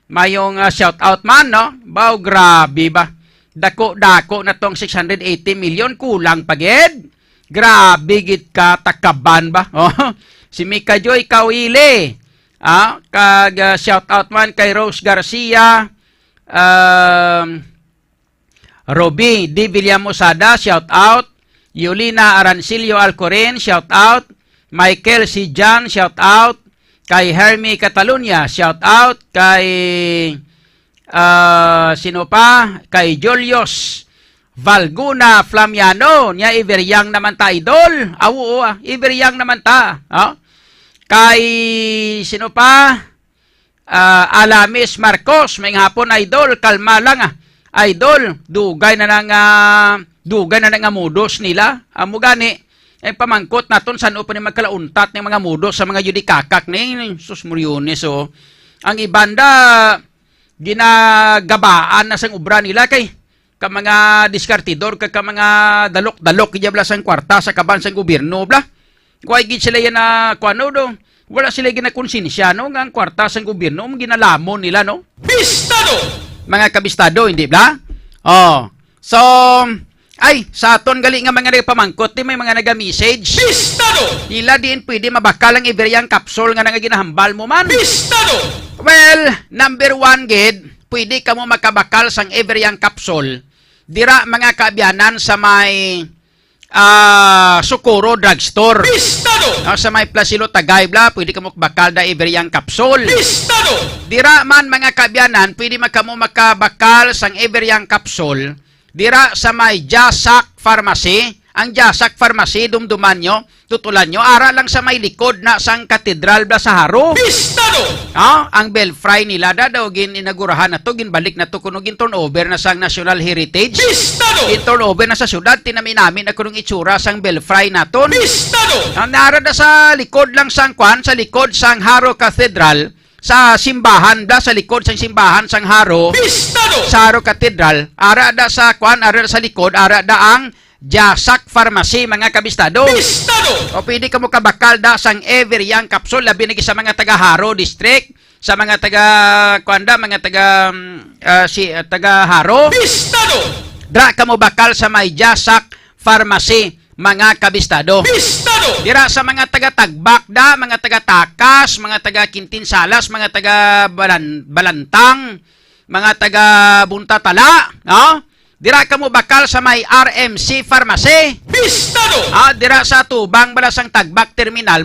mayong, ah, shout out man, no? Baw, grabe ba? Dako-dako na tong six hundred eighty million, kulang pa gid. Grabe gid ka, takaban ba? Oh, si Mika Joy Kawili, ah, kag, ah, shout out man kay Rose Garcia, um, Roby D. Villamosada, shout out. Yulina Arancillo Alcorin, shout out. Michael C. John, shout out. Kay Hermie Catalunya, shout out. Kay, ah, sino pa? Kay Julius Valguna Flamiano, niya Iveriang naman ta, idol. Aw, oo, ah, Iveriang naman ta. Oh? Kay, sino pa? Ah, Alamis Marcos, may hapon, idol, kalma lang, ah. Idol, dugay na na nga, dugay na na nga mudos nila. Amo gani, eh, pamangkot naton san-o pa ni magkalauntat ning mga mudos sa mga yudikakak ni, sus, muryones, oh. Ang iban da, ginagabaan na sang obra nila kay ka mga diskartidor, ka, ka mga dalok-dalok, iya bla sang kwarta sa kaban sang gobyerno, bla. Kuway gid sila yan na, kuwano do, wala sila ginakonsensya, no, nga ang kwarta sang gobyerno, ang ginalamon nila, no? Bistado! Mga kabistado, hindi bla? Oh. So, ay, sa aton gali nga mga nagpamangkot, di may mga naga-message. Bistado! Nila diin pwede mabakal ang Iveriang capsule nga nga ginahambal mo man. Bistado! Well, number one gid, pwede kamo makabakal sang Iveriang capsule. Dira, mga kaabyanan, sa may, ah, Socorro Drugstore. Bistado! Ah, sa may Placido Tagay, bla, pwede kamo bakal da Iveriang capsule. Bistado! Dira man, mga kaabyanan, pwede man kamo makabakal sang Iveriang capsule dira sa may Jasak Pharmacy. Ang Jasak Pharmacy, dumduman nyo, tutulan nyo, ara lang sa may likod na sang katedral bla sa Jaro. Bistado! Ah, ang belfry nila da daw gin-inagurahan na to, ginbalik na to kuno gin-turnover na sang National Heritage. Bistado! Gin-turnover na sa syudad, tinami-nami na kunong itsura sang belfry naton. Bistado! Ah, nara da sa likod lang sang kwan, sa likod sang Jaro Cathedral, sa simbahan da, sa likod sang simbahan sang Jaro, Bistado! Sa Jaro Cathedral, ara da sa kwan, ara da sa likod, ara da ang Jasak Pharmacy, mga kabistado. Bistado! O pwede kamo kabakal da sang Iveriang capsule, labi na gid sa mga taga Jaro District, sa mga taga, kwan da, mga taga, mm, ah, si, ah, taga Jaro. Bistado! Dra kamo bakal sa may Jasak Pharmacy, mga kabistado. Bistado! Dira sa mga taga Tagbak da, mga taga Takas, mga taga Quintinsalas, mga taga Balan-, Balantang, mga taga Buntatala, no? Dira kamo bakal sa may R M C Pharmacy. Bistado! Ah, dira sa tubang bala sang Tagbak Terminal.